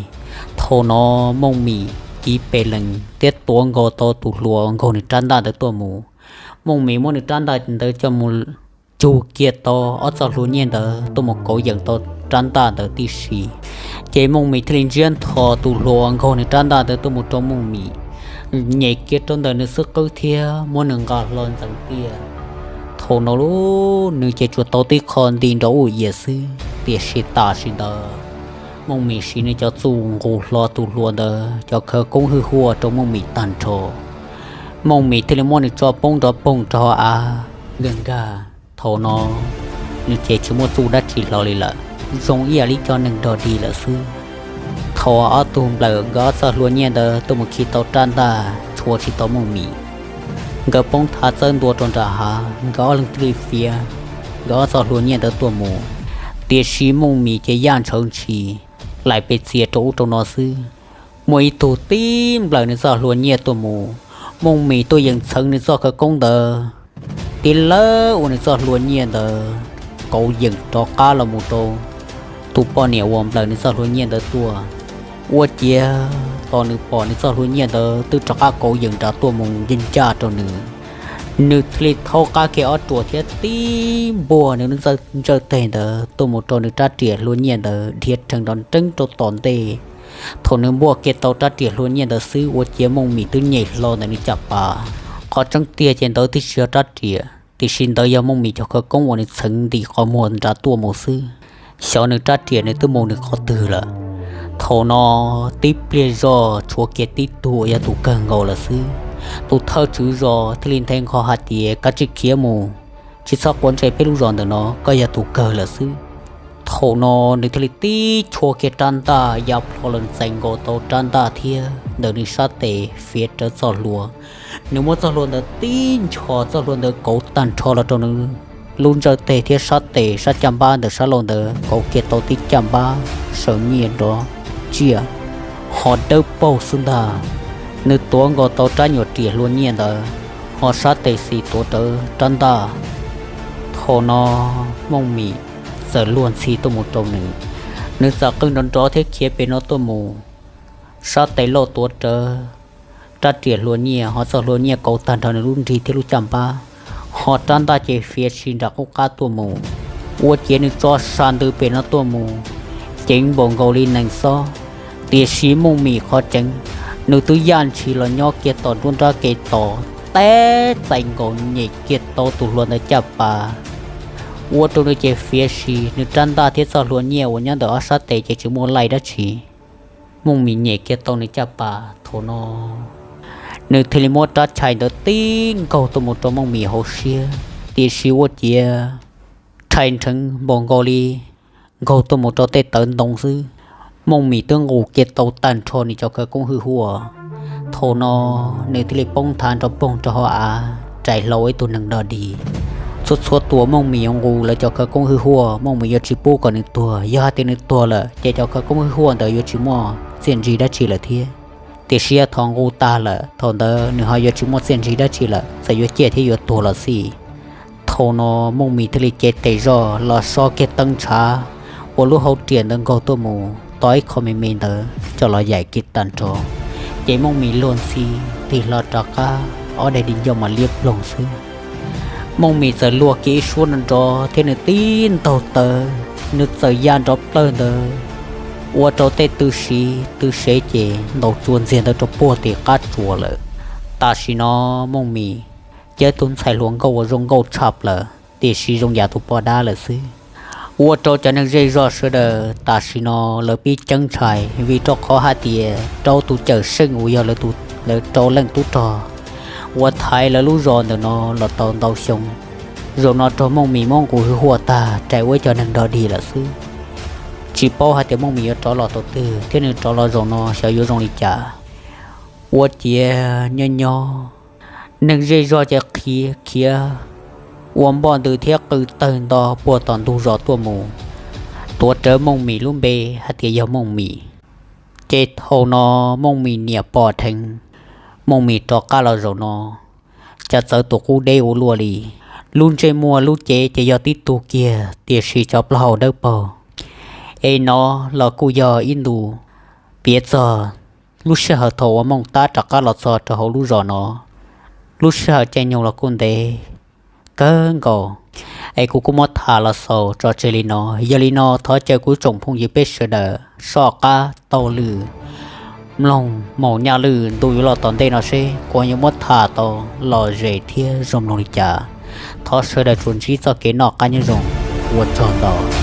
Thaum no Mooj Mim kiv pes lees thiab tuav nkaus tau tus hluas nkaug nws rab ntaj ntawd tuaj mus. Mooj Mim muab nws rab ntaj ntawd coj mus cug kiag tau ob txoj hlua nyiaj ntawd tuaj mus kauv yeem tau rab ntaj ntawd tib si. Ces Mooj Mim thiaj li ntsiab nthos tus hluas uas nkaug nws rab ntaj ntawd tuaj mus rau Mooj Mim, nyem kiag rau ntawm nws xub qwb thiab muab nws nqa hlo ntxeev tiaj. Thaum no nws ces tsuas tau tib qho nti nrov ub iav xwb, tiam sis tam sim ntawd Mooj Mim siv nws cov txuj nqus hlo tus hluas ntawd cov khawv koob hwj huaj rau Mooj Mim tag nrho. Mooj Mim thiaj li muab nws tso poob nrov poog rau hauv av nkag nkag. Thaum no nws ces tsis muaj txuj dab tsi hlo li lawm, zoo ib yam li cov neeg dog dig lawm xwb. Thaum ob tug nplawm nkawd ob txoj hlua nyiaj ntawd tuaj mus khi tau rab ntaj tshua tsis tau Mooj Mim, nkawd poob thav txawb ntua rau nram hav, nkawd ob leeg thiaj li fiav nkawd ob txoj hlua nyiaj ntawd tuaj mus. Tiam sis Mooj Mim ces yaj ntshawv ntshis, laim pes txias rau ub rau no xwb. Muaj ib tug tib nplawm nws txoj hlua nyiaj tuaj mus, Mooj Mim tuaj yeem txheev nws txoj khawv koob ntawd, tib lawv ua nws txoj hlua nyiaj ntawd kauv yeem rov qab los mus rau tus poj niam uas nplawm nws txoj hlua nyiaj ntawd tuaj. Ua ciav tos nws pom nws txoj hlua nyiaj ntawd twb rov qab kauv yeem nrad tuaj mus ncaj ncaj rau nws, nws thiaj li thaub qab kiag ob ruam thiab tib npuaj nws lub ntsawj teg ntawd tuaj mus rau nws rab riam hlua nyiaj ntawd dhia rhees nrov nreeb rau tom ntej. Thaum nws npuaj kiag tau rab riam hlua nyiaj ntawd xwb ua ciav Mooj Mim twb nyem hlo ntawm nws caj pas. Qhov tseeb tiag ces ntawd twb tsis yog rab riam, tiam sis ntawd yog Mooj Mim cov khawv koob uas nws txheev ntim qhov muag nrad tuaj mus xwb. Xyov nws rab riam nws twb mus nws qhov twg lawm. Thaum no tib pliag zog tshuav kiag tib tug uas yog tus kawg nkaus lawm xwb. Tus thawj tswv zos thiaj li nthe nqho hais tias, Kav tsij khiav mus, tsis txhob quav ntsej peb lub zos ntawm no, koj yog tus kawg lawm xwb. Thaum no nws thiaj li tib chua kiag rab ntaj ya plho los ntxeev nkaus tau rab ntaj thiab ntawm nws sab tes fiav rawv txoj hlua. Nws muab txoj hlua ntawd tib nchos, txoj hlua ntawd kauv tag nrho los rau nws lub ntsawj teg thiab sab tes, sab caj npab ntawm sab laug ntawd kauv kiag tau tib caj npab saw nyiaj nrov tsiaj ho dawb paug xwb ntag. Nws tuav nkaus tau rab nyuam riam hlua nyiaj ntawd, ho sab tes xis tuav rawv rab ntaj. Thaum no Mooj Mim txawm luag ntxhi tuaj mus rau nws, nws txawm qw nrov nrov thiab khiav pem no tuaj mus. Sab tes lauj tuav rawv rab riam hlua nyiaj, ho txoj hlua nyiaj kauv tag nrho nws lub nrig thiab lub caj npab, ho rab ntaj ces fiav si nram qub qab tuaj mus. Ua ciav nws tso sa ntws pem no tuaj mus, ceev npaum nkaus li nees xob. Tiam sis Mooj Mim qhov tseev, nws twb yaj ntshis los nyob kiag tom nruab nrab kev tod, teb txais nkaus nyem kiag tau tus hluas ntawd caj pas, ua rau nws ces fiav si, nws rab ntaj thiab txoj hlua nyiaj uas nyob ntawm ob sab tes ces tsis muaj laij dab tsi. Mooj Mim nyem kiag tau nws caj pas thaum no, nws thiaj li muab rab chais ntawd tib nkaug tuaj mus rau Mooj Mim hauv siab, tiam sis ua ciav rhais nrheev npaum nkaus li nkaug tuaj mus rau tej tawv ntoo xwb. Mooj Mim twb nqus kiag tau tag nrho nws cov khawv koob hwj huaj. Thaum no nws thiaj li poob nthav nrov poog rau hauv av, rais hlo ua ib tug neeg dog dig. Txhua txhua tus Mooj Mim yuav nqus lawv cov khawv koob hwj huaj, Mooj Mim yuav tsis pub kom nws tuag. Yog hais tias nws tuag lawm ces cov khawv koob hwj huaj ntawd yuav tsis muaj txiaj ntsig dab tsi lawm thiab. Tiam sis yog thaum nqus tag lawm, thaum ntawd nws ho yuav tsis muaj txiaj ntsig dab tsi lawm, txawm yuav ciaj thiab yuav tuag los xij. Thaum no Mooj Mis thiaj li cev tes zog los so kiag teeb ntshav uas lub hauv riam ntawd nkaug tuaj mus, tos ib qho me me ntawd coj los yaim kiag tag nrho. Ces Mooj Mis luag ntxhi tig hlo rov qab, ob daim di ncauj mas liab ploog xwb. Mooj Mis txawm luag kiag ib suab nrov nrov thiab nws tib ntaug taw, nws txawm ya nrov plawg ntawd, ua rau tej tw siv tw sev ces ntaus tsuas ntxiag ntawd rau puag tim qab tsuas lawm. Tam sim no Mooj Mis yog tus ntxhais hluas nkauj uas zoo nkauj tshaj plaws, tiam sis zoo yam tus poj dab lawm xwb. Ua rau cov neeg zej zog sawv daws tam sim no lawv pib ceeb ntshai, vim rau qhov hais tias rau tus cawm seej uas yog lawv rau leej tub rog uas thaiv lawv lub zos ntawm no los tau ntau xyoo, zaum no raug Mooj Mis muab nqus huaj tag rais ua ib co neeg dog dig lawm xwb. Tsis paub hais tias Mooj Mis yuav rov los thaum twg thiab nws rov los zaum no xyov yuav zoo li cas. Ua ciav nyob nyob, neeg zej zog ces khiav khiav ua npoj ntws thiab qw tawg nto puag tom ntug zos tuaj mus, tuav rawv Mooj Mis lub npe hais tias yog Mooj Mis. Ces thaum no Mooj Mis niam pom dheev, Mooj Mis rov qab los zaum no, cas txawv tus qub deb ua luaj li. Lub ntsej muag lub cev ces yog tib tug kiag, tiam sis cov plaub hau dawb paug. Es no los kuj yog ib ntu piav txog lub sij hawm thaum uas Mooj tab rov qab los txog rau hauv lub zos no. Lub sij hawm caij nyoog los kuj ntev kawg nkaus, es kuv kuj muab tham los xaus tso tseg li no. Yog li no thov caw kuv tsoom phooj ywg peb sawv daws soj qab taug lw mloog mus, nyaj lwm ntu yuav los tom ntej no seb kuv yuav muab tham tau lom zem thiab zoo mloog li cas. Thov sawv daws tsuas ntsib txoj kev noj qab nyob zoo, ua tsaug ntau.